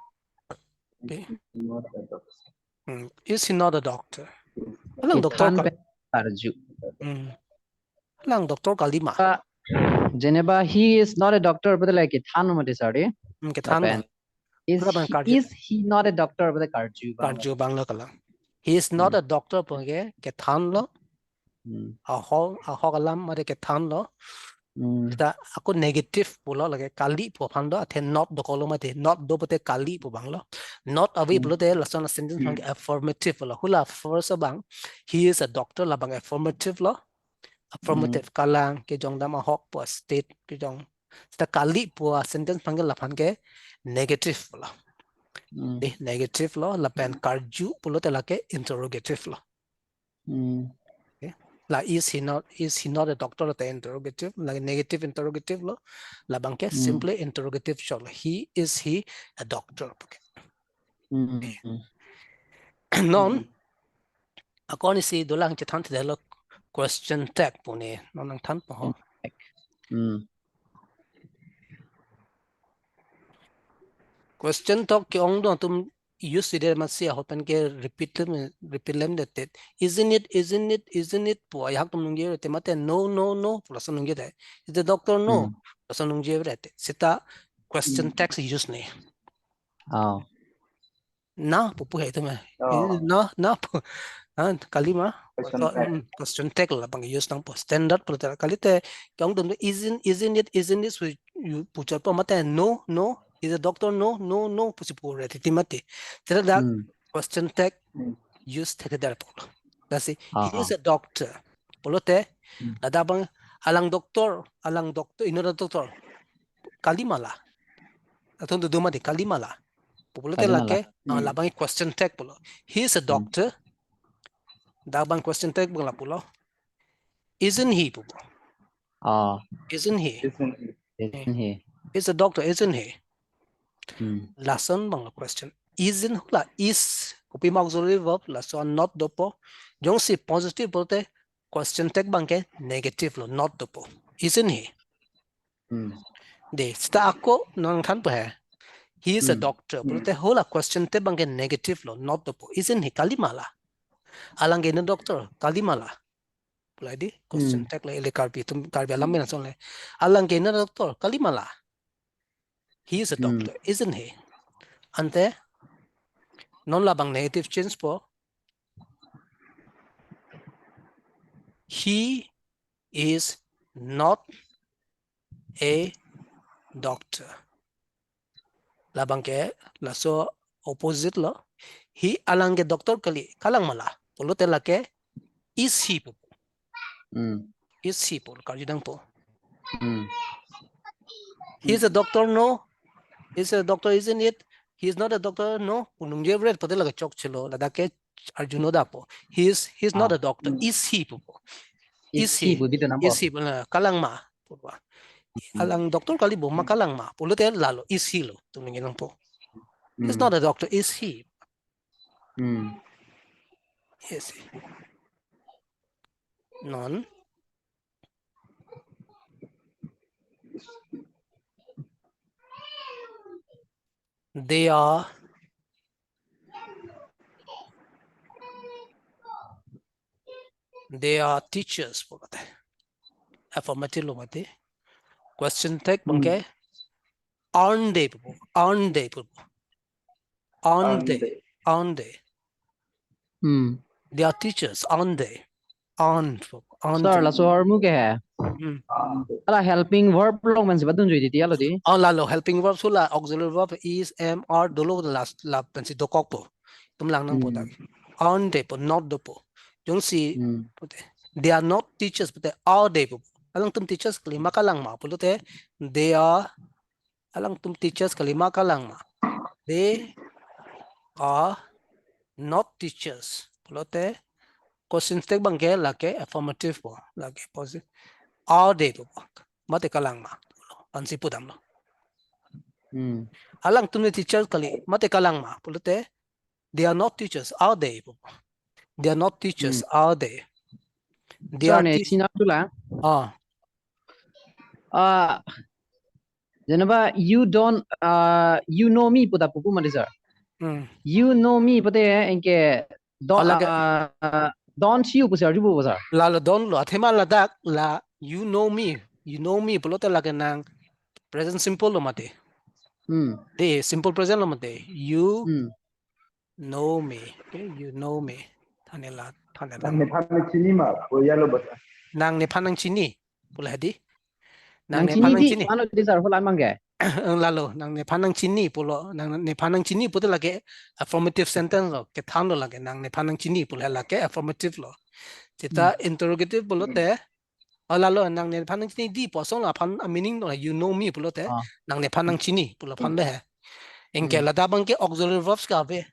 Okay. Not a doctor. Mm. Is he not a doctor? Alang doctor Kethan kal-, pen karju. Mm. Alang doctor kali ma. Ah, jeneba he is not a doctor, but like kethan mati sir de. Mm, kethan Lapen lo. Is Lapen he, karju. Is he not a doctor? Pada karju abang. Karju abang lo kalang. He is not Hmm. a doctor pu ke kethan lo. Hmm. Ahok, ahok alam mate kethan lo. Hmm. Ta ako negative pulo lake kali pu aphan do, athe not dokok lo mate, not do pute kali pu abang lo. Not ave Hmm. pulote lason a sentence abang Hmm. affirmative lo. Hula first abang, he is a doctor labang affirmative lo. Affirmative, kalang, kejong dam ahok pu state kejong. Ta kali pu a sentence abang ke laphan ke negative lo. Hmm. Eh, negative lo, lapen karju pulote lake interrogative lo. Hmm. La is he not, is he not a doctor, la ta interrogative, la negative interrogative lo, labang ke Hmm. simply interrogative chot lo. He, is he a doctor? Okay. Hmm. Hmm. Non, Hmm. ako isi dolang chethan thedetlo question tag pu ne, non nangthan po ho. Hmm. Question tag ke-ong do atum use si de masi ahut pen ke repeat lem, repeat lemdet. Isn't it, isn't it, isn't it pu ajahak atum nungje te mate no, no, no pu lason nungjedet. Is the doctor no? Hmm. Lason nungjedet. Seta question Hmm. tags use ne. Oh. Na pu pu he tu me. Oh. Na, na pu. Ha, kali ma. Question So, tag. Mm, question tag labang use nangpo. Standard pulote kalite ke-ong atum isn't, isn't it, isn't this pu, pu chot po mate no, no. Is the doctor no, no, no pusi puret titi mati. Seta dak Hmm. question tag Hmm. use thekthedet po. Lasi, Ah, he is ah. a doctor pulote, Hmm. ladak abang alang doctor, alang doctor, inut a doctor. Kali ma la. Atum do do mati, kali ma la. Pulo te lake, ah, labang question tag pulo. He is a doctor. Dak bang question tag bang lapulo. Isn't he pulo. Ah, isn't he? Isn't he? Isn't he? He's a doctor, isn't he? Hmm. Lason bang la question. Isn't hula is. Kopi ma auxiliary verb, laso not dopo. Jongsi positive pulote question tag bang ke negative lo, not dopo. Isn't he? Hmm. De, seta ako nangthanpo he. He is a doctor. Pulote hula question tag bang ke negative lo, not dopo. Isn't he? Kali ma la. Alang ke non doctor, kali ma la. Pulai di, question tag le, le Karbi atum, Karbi alam mena song le. Alang ke non doctor, kali ma la. He is a doctor, isn't he? Ante, non labang negative change po. He is not a doctor. Labang ke, laso opposite lo. He alang ke doctor kali, kalang ma la. Pulote lake, is he pu. Hmm. Is he pu, karju dang po. Hmm. He's a doctor, no. He's a doctor, isn't it? He's not a doctor, no. Punung je red pote lake chokchelo. Ladak ke arju no dapo. He's, he's not a doctor. Is he pu. Is he pu, dito na po. Is he pu, na, kalang ma pu ba. Alang doctor kali bo ma kalang ma. Pulote lalo, is he lo. Tum nangji nang po. He's not a doctor, is he? Hmm. Yes. Non. They are, they are teachers pulote. Affirmative lo mati. Question tag bang ke, aren't they pu. Aren't they pu. Aren't they? Aren't they? Hmm. They are teachers, aren't they? Aren't, aren't they? Sir, laso ahormu ke he. Hmm. Hala helping verb along pensi padun jui titi alo di. Oh, lalo, helping verb hula auxiliary verb is, am, are, dolo last la pensi dokok po. Tum lang nang po dak. Aren't they po, not dopo. Jongsi, pulote, they are not teachers, pulote, are they po. Alangtum teachers kali ma kalang ma, pulote, they are, alangtum teachers kali ma kalang ma. They are not teachers. Pulote, question tag bang ke lake affirmative po, lake positive. Are they po. Mate kalang ma. Ansi pudam lo. Hmm. Alangtum ne teachers kali, mate kalang ma. Pulote, they are not teachers, are they? They are not teachers, are they? They are teachers. Sir, ne chinam tu la. Ah. Ah, jenaba, you don't, ah, you know me pu ta pupu mati, sir. Hmm. You know me pute anke don't, ah, don't you pu sir, you pu sir. Lalo don't lo, athema ladak la, you know me. You know me pulote lake nang present simple lo mati. Hmm. De, simple present lo mati. You know me. Okay, you know me. Thanela, thanela. Nang nephan nangchini ma, pu ya lo basa. Nang nephan nangchini, pulo hadi. Nang nephan nangchini di, nangchini. Ano di sir, holan mangge. Ang lalo, nang nephan nangchini, pulo, nang nephan nangchini, pulote lake affirmative sentence lo, kethan lo lake, nang nephan nangchini, pulo lake affirmative lo. Seta interrogative pulote, oh, lalo, nang nephan nangchini di pu asong la aphan a meaning lo, you know me pulote, nang nephan nangchini pulo aphan le he. Anke ladak bang ke auxiliary verbs ke ave,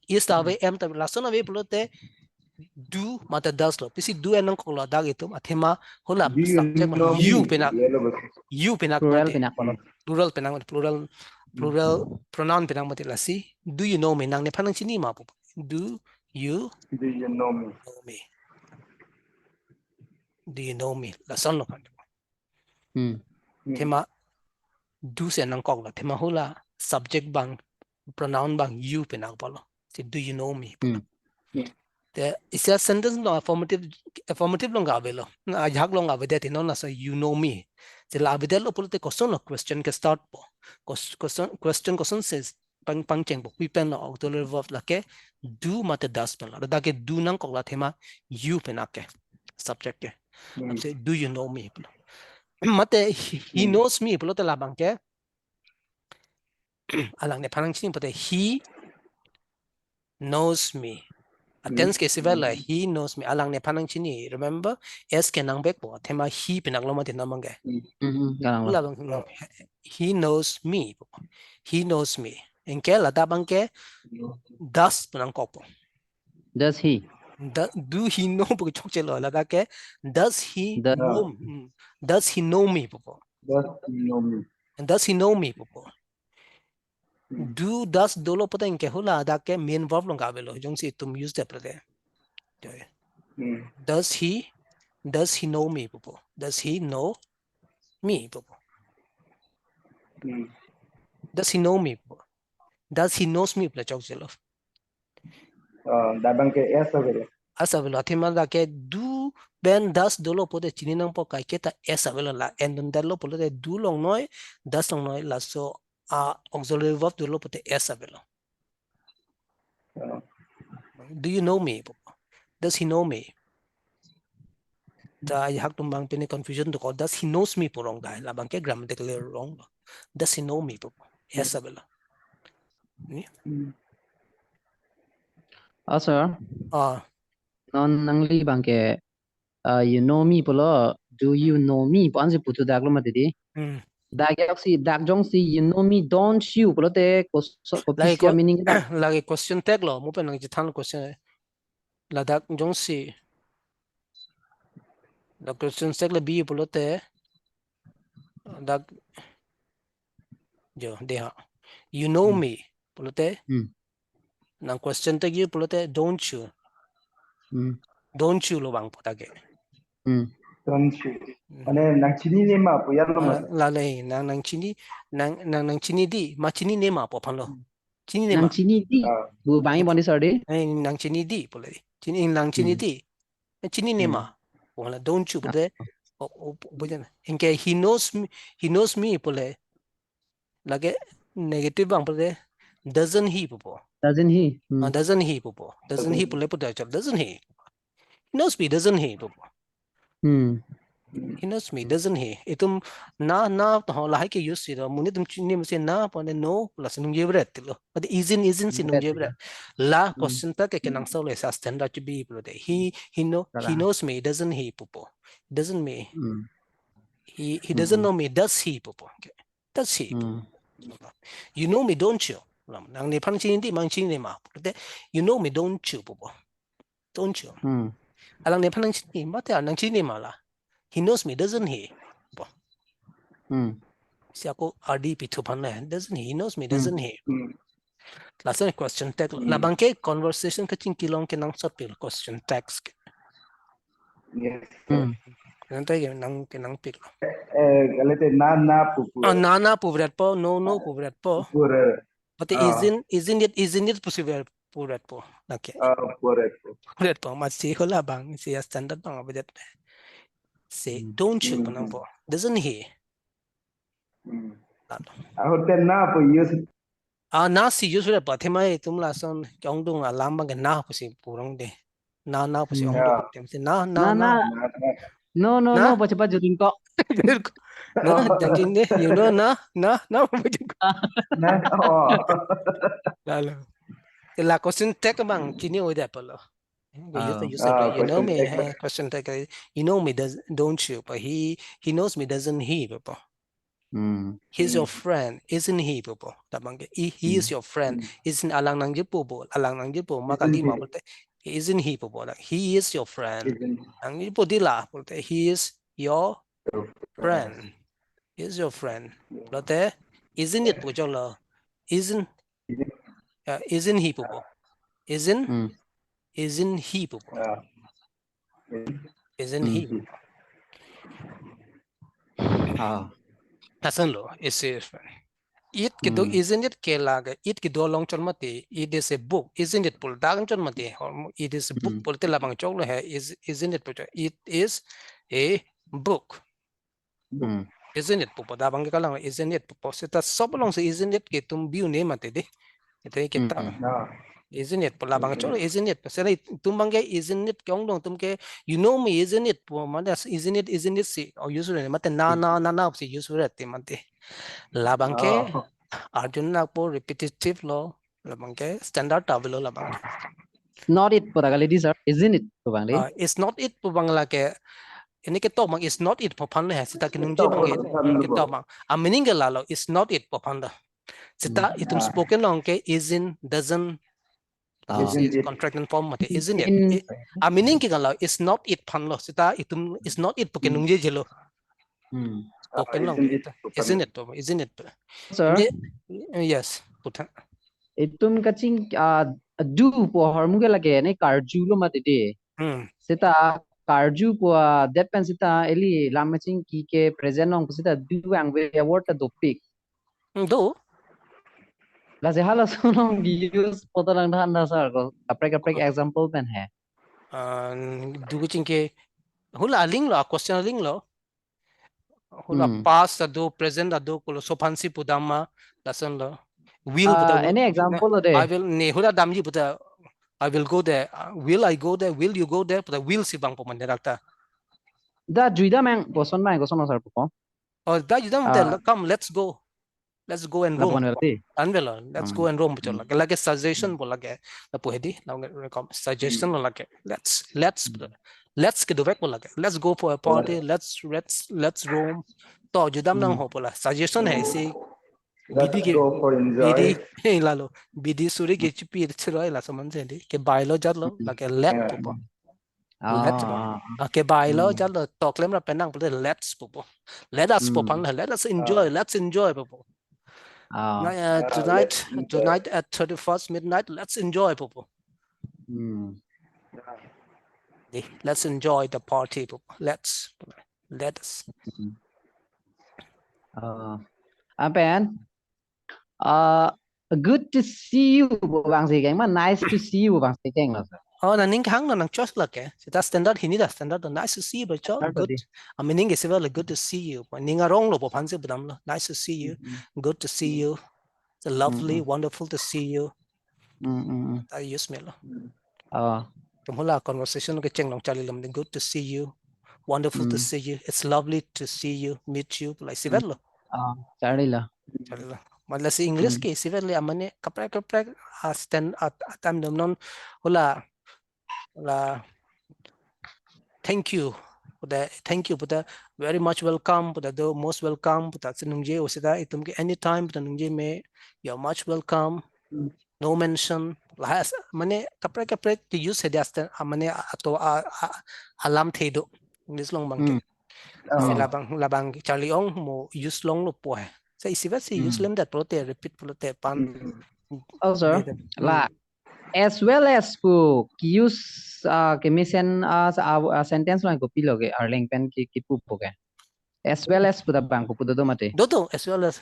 is ta ave, am ta ave, lason ave pulote, do mate does lo. Pisi do an nangkok lo dak itum, athema hula subject ma you penang. You penang mate. Plural penang pulo. Plural, plural pronoun penang mate lasi. Do you know me? Nang nephan nangchini ma pu. Do you know me? Do you know me? Do you know me? Lason lo kan. Hmm. Athema do si an nangkok lo. Athema hula subject bang, pronoun bang you penang pulo. Si do you know me? Hmm. Te isi asentence lo affirmative, affirmative lo ga avelo. Na ajak lo ga avedet, non laso you know me. Si la avedet lo pulote koson lo question ke start po. Kos-, koson, question koson si pang, pangcheng po, kopi pen lo auxiliary verb lake do mate does pen lo. Ladak ke do nangkok lo athema you penang ke subject ke. Hmm. Apsi do you know me? Mate he, he knows me pulote labang ke alang nephan nangchini pulote he knows me. A tense ke isi ave la, he knows me. Alang nephan nangchini. Remember, S ke nangvek po. Athema he penang lo mati namang ke. Hmm, hmm, kalang lo. Labang, hmm, he knows me. He knows me. Anke ladak abangke does pu nangkokpo. Does he? Do, do he know pu chokchelo, ladak ke does he The- know? Mm. Does he know me pupo? Does he know me? Does he know me pupo? Hmm. Do, does dolo pulote anke hula dak ke main verb along ke avelo, jongsi itum use det pulote. Hmm. Does he, does he know me pupo? Does he know me pupo? Hmm. Does he know me pupo? Does he knows me pu le chokchelo. Oh, ladak abangke S avelo. S avelo, athema dak ke do pen does dolo pulote chini nangpo, kaike ta S avelo, la en dundetlo pulote do longnoi, does longnoi, laso a auxiliary verb dolo pulote S avelo. Oh. Do you know me? Does he know me? Ta ajahak atum abang pine confusion dokok, does he knows me pu wrong dai, labangke grammatically wrong lo. Does he know me pu? S avelo. Hmm. Oh, sir. Ah, Non nangli abangke, uh, you know me pulo, do you know me pu ansi puthu daklo mati di. hmm. Dak jongsi, dak jongsi you know me, don't you pulote kos-, Lagi kopi ko- meaning dak. Lagi question tag lo, mo pen nangchethan question. Ladak jongsi, dak question tag le bi pulote, dak jo de ha. You know Hmm. me pulote. Hmm. Nang question tag you pulote, don't you? Hmm. Don't you lo abang puta ke. Hmm. Don't you? Hmm. Mane nangchinine ma pu yan lo Ah, mas. la le, nang nangchini, nang, nang nangchini di, ma chinine ma pu aphan lo. Chinine ma. Nangchini di. Ah. Bu bang boni sir di. Eh, nangchini di pulote. Chini, nangchini Hmm. di. Eh, chinine Hmm. ma. Wala don't you pulote. O, o, o, anke he knows me, he knows me pulote. Lake negative abang pulote, doesn't he pupo? Doesn't he? Ah, Hmm. doesn't he pupo? Doesn't he pulote puta chal, doesn't he? He knows me, doesn't he pupo? Hmm. He knows me, doesn't he? Itum na, na to lahai ke use si do. Monit atum chini masi na pu ne no, lasi nungjebret lo. But isn't, isn't si Nungjebret nungjebret. lo. La Hmm. question tag ke kenangsot le sa standard chibi pulote. He, he know, he Salah. knows me, doesn't he pupo? Doesn't me. Hmm. He, he Hmm, doesn't hmm. know me, does he pupo? Okay. Does he? Hmm. You know me, don't you? Lam, nang nephan chini di, ma chinine ma. Pulote, you know me, don't you pupo? Don't you? Hmm. Alang nephan nangchini, mate nangchini ma la. He knows me, doesn't he? Pupo. Hmm. Si ako R D P thu aphan le, doesn't he? He knows me, Hmm. doesn't he? Hmm. Laso question tag lo. Hmm. Labangke conversation kachingki along kenangsot pil question tags ke. Yes. Hmm. Nanti ke nang, kenangpik lo. Eh, kalite na na pupu. Ah, na na puvret po, no no puvret po. Pure. But the Ah. isn't, isn't it, isn't it pusi ver puvret po. Okay. Ah, pure po. Puvret po, masi hula abang, si ya standard abang abedet. Say, Hmm. don't you Hmm. pu nangpo? Doesn't he? Hmm. Lato. Ahut te na pu use. Ah, na si use puvret po, athema itum lason, kyongdung alam abang na pusi purong de. Na, na pusi Hmm. ong Ya. do. Tem si na, na, Na, na. na. Na, na. No, no, Na? no, pachepa jutin ko. No, jati ne, you know, na, na, na, Na, oh. Lalu. La question tag abang, chini o dia palo. You, Ah. you, Ah, you know question me, tag. Eh, question tag, eh, you know me, does, don't you? But he, he knows me, doesn't he? Pupo. Hmm. He's your Hmm. friend, isn't he? Pupo. Labang ke, he, he is Hmm. your friend. Hmm. Isn't, alang nangjipo bo, alang nangjipo, ma Isn't kali ma he? Pupo. Isn't he? Pupo. Like, he is your friend. Isn't Nangjipo di la, Pupo. He is your your friend. He is your friend. Yeah. Pulote, isn't it? Pucholo. Isn't, Isn't uh, isn't he? Pupo. Isn't, Hmm. isn't he? Pupo. Yeah. Isn't he? Hmm. Ah. Lason lo, is his friend. It kedo, Hmm. isn't it ke lage, it kedo along chot mati, it is a book, isn't it? Pulo dak chot mati, or it is a book, Hmm. pulote labang choklo he, is, isn't it? Puchok, it is a book. Hmm. Isn't it? Pupo, labang ke kalang, isn't it? Pupo, seta sob alongsi isn't it ke itum bi un-e mati di. Ite Hmm, kita. hmm. No. Isn't it? Pu labang Isn't choklo, it? Isn't it? Seta itum abang ke isn't it, kyongdung atum ke, you know me, isn't it? Pu mane, isn't it, isn't it si. Oh, usually mate na, na, na, na si usually ti mate. Labang ke, Oh. arjun nangpo repetitive lo. Labang ke standard ta avelo labang. Not it pu ta kali di, sir. Isn't it pu abang di? Ah, it's not it pu abang lake. Ini ketok abang is not it pu aphan le he. Seta kenungji Ketok abang ke, pu aphan le ketok abang. A meaning ke lalo, is not it pu aphan lo. Seta Hmm. itum Ah. spoken along ke isn't, doesn't, Ah. is, Isn't is it? Contractant form mate, isn't it? In I- a meaning ke kalau is not it aphan lo. Seta itum is not it pu ke Hmm. nungjejelo. Hmm. Spoken Ah, along isn't ke it ita. pu pen. Isn't it pu, isn't it pu. Sir, Ye-, yes, putha. itum kaching, ah, do pu ahormu ke lake ne karjulo mati de. Hmm. Seta karju pu, ah, det pen seta ili lam kachingki ke present along seta do vangve a-word ta dopik. Hmm, do. Lasi halaso along use po ta langdang da sir, ko kaprek kaprek Oh. example pen he. Ah, do kachingki hula aling lo, question aling lo. Hula Hmm. past ta do, present ta do, kolo laso aphansi pudam ma, lason lo. Will Ah, puta, any example lo de? I will, ne hula damji puta, I will go there. Uh, will I go there? Will you go there? Puta will si vangpo mane rakta. Da juidam ang, koson ma, koson sir po. Oh, da juidam te, Ah. Come, let's go. Let's go and Lapu roam. anvelo ti. Anvelo, let's Hmm. Go and roam puta Hmm. lake. Lake suggestion Hmm. puta lake. Lapu hedi, lang rekom suggestion Hmm. lo lake. Let's, let's, Hmm. let's ke dovek puta lake. Let's go for a Puta party. lake. Let's, let's, let's roam. To juidam Hmm. nangho puta. Suggestion he si. Let's Bidi ke, go for enjoy. bidi, he lalo. Bidi suri ke chipi chiroi laso aman si di. Ke bailo jatlo, Hmm. lake let Yeah. pupo. Ah, Let pupo. ah, ah. Ah, ke bailo Hmm. jatlo, to klem ra penang puta let's pupo. Let us pu Hmm. aphan, let us enjoy, let's enjoy pupo. Ah. Na-, uh, Ah, tonight, let's enjoy. Tonight at thirty-first midnight, let's enjoy pupo. Hmm. Di, let's enjoy the party pupo. Let's, let us. Hmm. Ah, lapen, ah, good to see you pu vangsi keng ma, nice to see you pu vangsi keng lo sir. Oh, nangning hang lo, nang choice lake. Seta standard hini ta standard lo. Nice to see you, but cho, Standard good. di. A meaning ke si velo good to see you. Ning arong lo pu aphansi pudam lo. Nice to see you. Hmm. Good to see Hmm. you. It's lovely, Hmm. Wonderful to see you. Hmm, hmm, hmm. I use me lo. Ah. Itum hula conversation kecheng along charli lo mati, good to see you. Wonderful to Hmm. See you. It's lovely to see you, meet you. Like si Hmm. velo. Ah, charli lo. Charli lo. Mane lasi English Hmm. ke si velo, amane kaprek kaprek, ah, stand at, at time dom non hula, hula, thank you. Puta, thank you puta, very much welcome puta, do most welcome puta, si nungje-o seta itum ke anytime puta nungje me, you're much welcome. Hmm. No mention. Lahas, mane kaprek kaprek ke use hedi asta, ah, mane ato, ah, ah, alamthe do. English along abang ke. Hmm. Si Hmm. labang, labang charli-ong mo use longlo pu he. Sa isivet si use Hmm. lem det pulote, repeat pulote pan. Hmm. Oh, sir. Hmm. La, as well as pu ki-use, ah, kemesen, ah, sa, ah, ah, sentence along kopilo ke, Arleng pen ki, kipu po ke. As well as pu ta bang pu dodo mati. Dodo, as well as.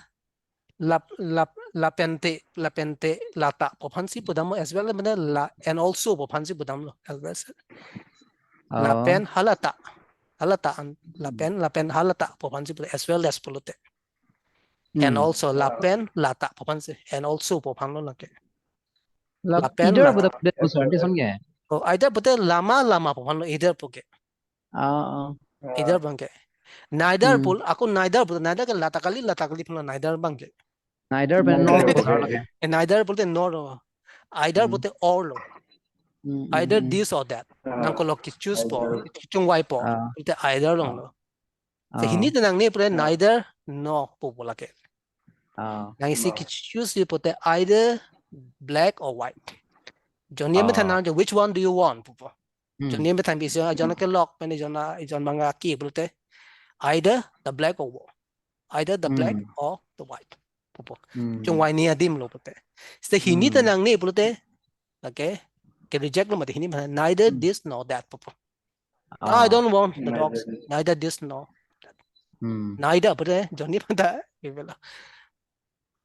Lap, lap, lapente, lapente, lata pu aphansi pudam lo, as well as mane la, and also pu aphansi pudam lo, as well as. Oh. Lapen, halata. Halata an, Hmm. lapen, lapen, halata pu aphansi pudam, as well as pulote. And Hmm. also, lapen, lata pu aphansi. And also pu aphan lo lake. La, Lapen, either lata. Pu ta, pu ta, pu ta, son ke. Oh, either puta lama, lama pu aphan lo, either pu ke. Ah, ah. Either abang ke. Neither Hmm. pu, ako neither pu, neither ke lata kali, lata kali aphan lo, neither abang ke. Neither pen nor Neither pu pu sar ke. ke. Eh, neither pulote nor lo. Either Hmm. Pulote or lo. Hmm, hmm, Either hmm. This or that. Ah, Nangkolo ke-choose po. either. Kechungvai po. Ah. Pulote either along Ah. lo. So Ah. hini ta nangne pulote Ah. neither nor pu pu lake. Ah. Nang isi Nor. ke-choose pulote either black or white. Jonni amethan Ah. nangji, which one do you want pupo. Hmm. Jonni amethan bisi, ah, jonna kelok, mane jonna, jonna manga ki pulote. Either the black or wha-, either the black Hmm. or the white pupo. Hmm. Kechungvai ni adim lo pulote. Seta hini ta Hmm. nangne pulote. Okay. Ke-reject lo mati hini ma, neither Hmm. This nor that pupo. Ah. I don't want the dogs. Neither this. Neither this nor that. Hmm. Neither pulote, jonni pada, ivela.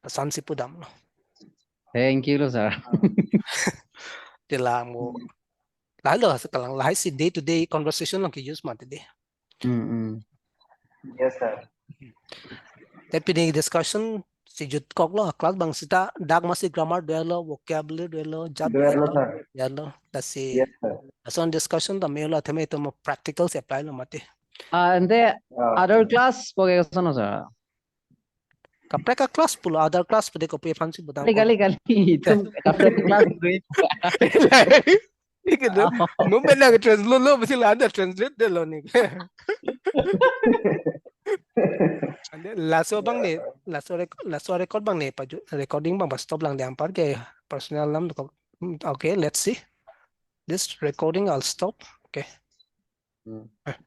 Asansi pudam lo. Thank you lo, sir. Te la mo. Lahai lo, sa kalang lahai si day to day conversation along ke-use mati de. Hmm, hmm. Yes, sir. Te pini discussion si jutkok lo, class abang seta dak masi grammar dolo, vocabulary dolo, jat Dolo, dolo, sir. dolo. Lasi, Yes, sir. lason discussion ta melo, athema itum practical si apply lo mati. Ah, ante Ah. Other class po ke koson, sir? Kaprek a-class pulo, other class pulote kopi aphansi pudam? Kali, kali, kali. Itum kaprek a-class pu. Itum, oh, mo mena ke translate lo, mesti la ada translate de lo ni. Ante laso abang ni, laso rec-, laso record abang ne paju, recording abang ba stop lang di anparke personal alam ko. Hmm, okay, let's see. This recording I'll stop. Okay. Hmm. Eh,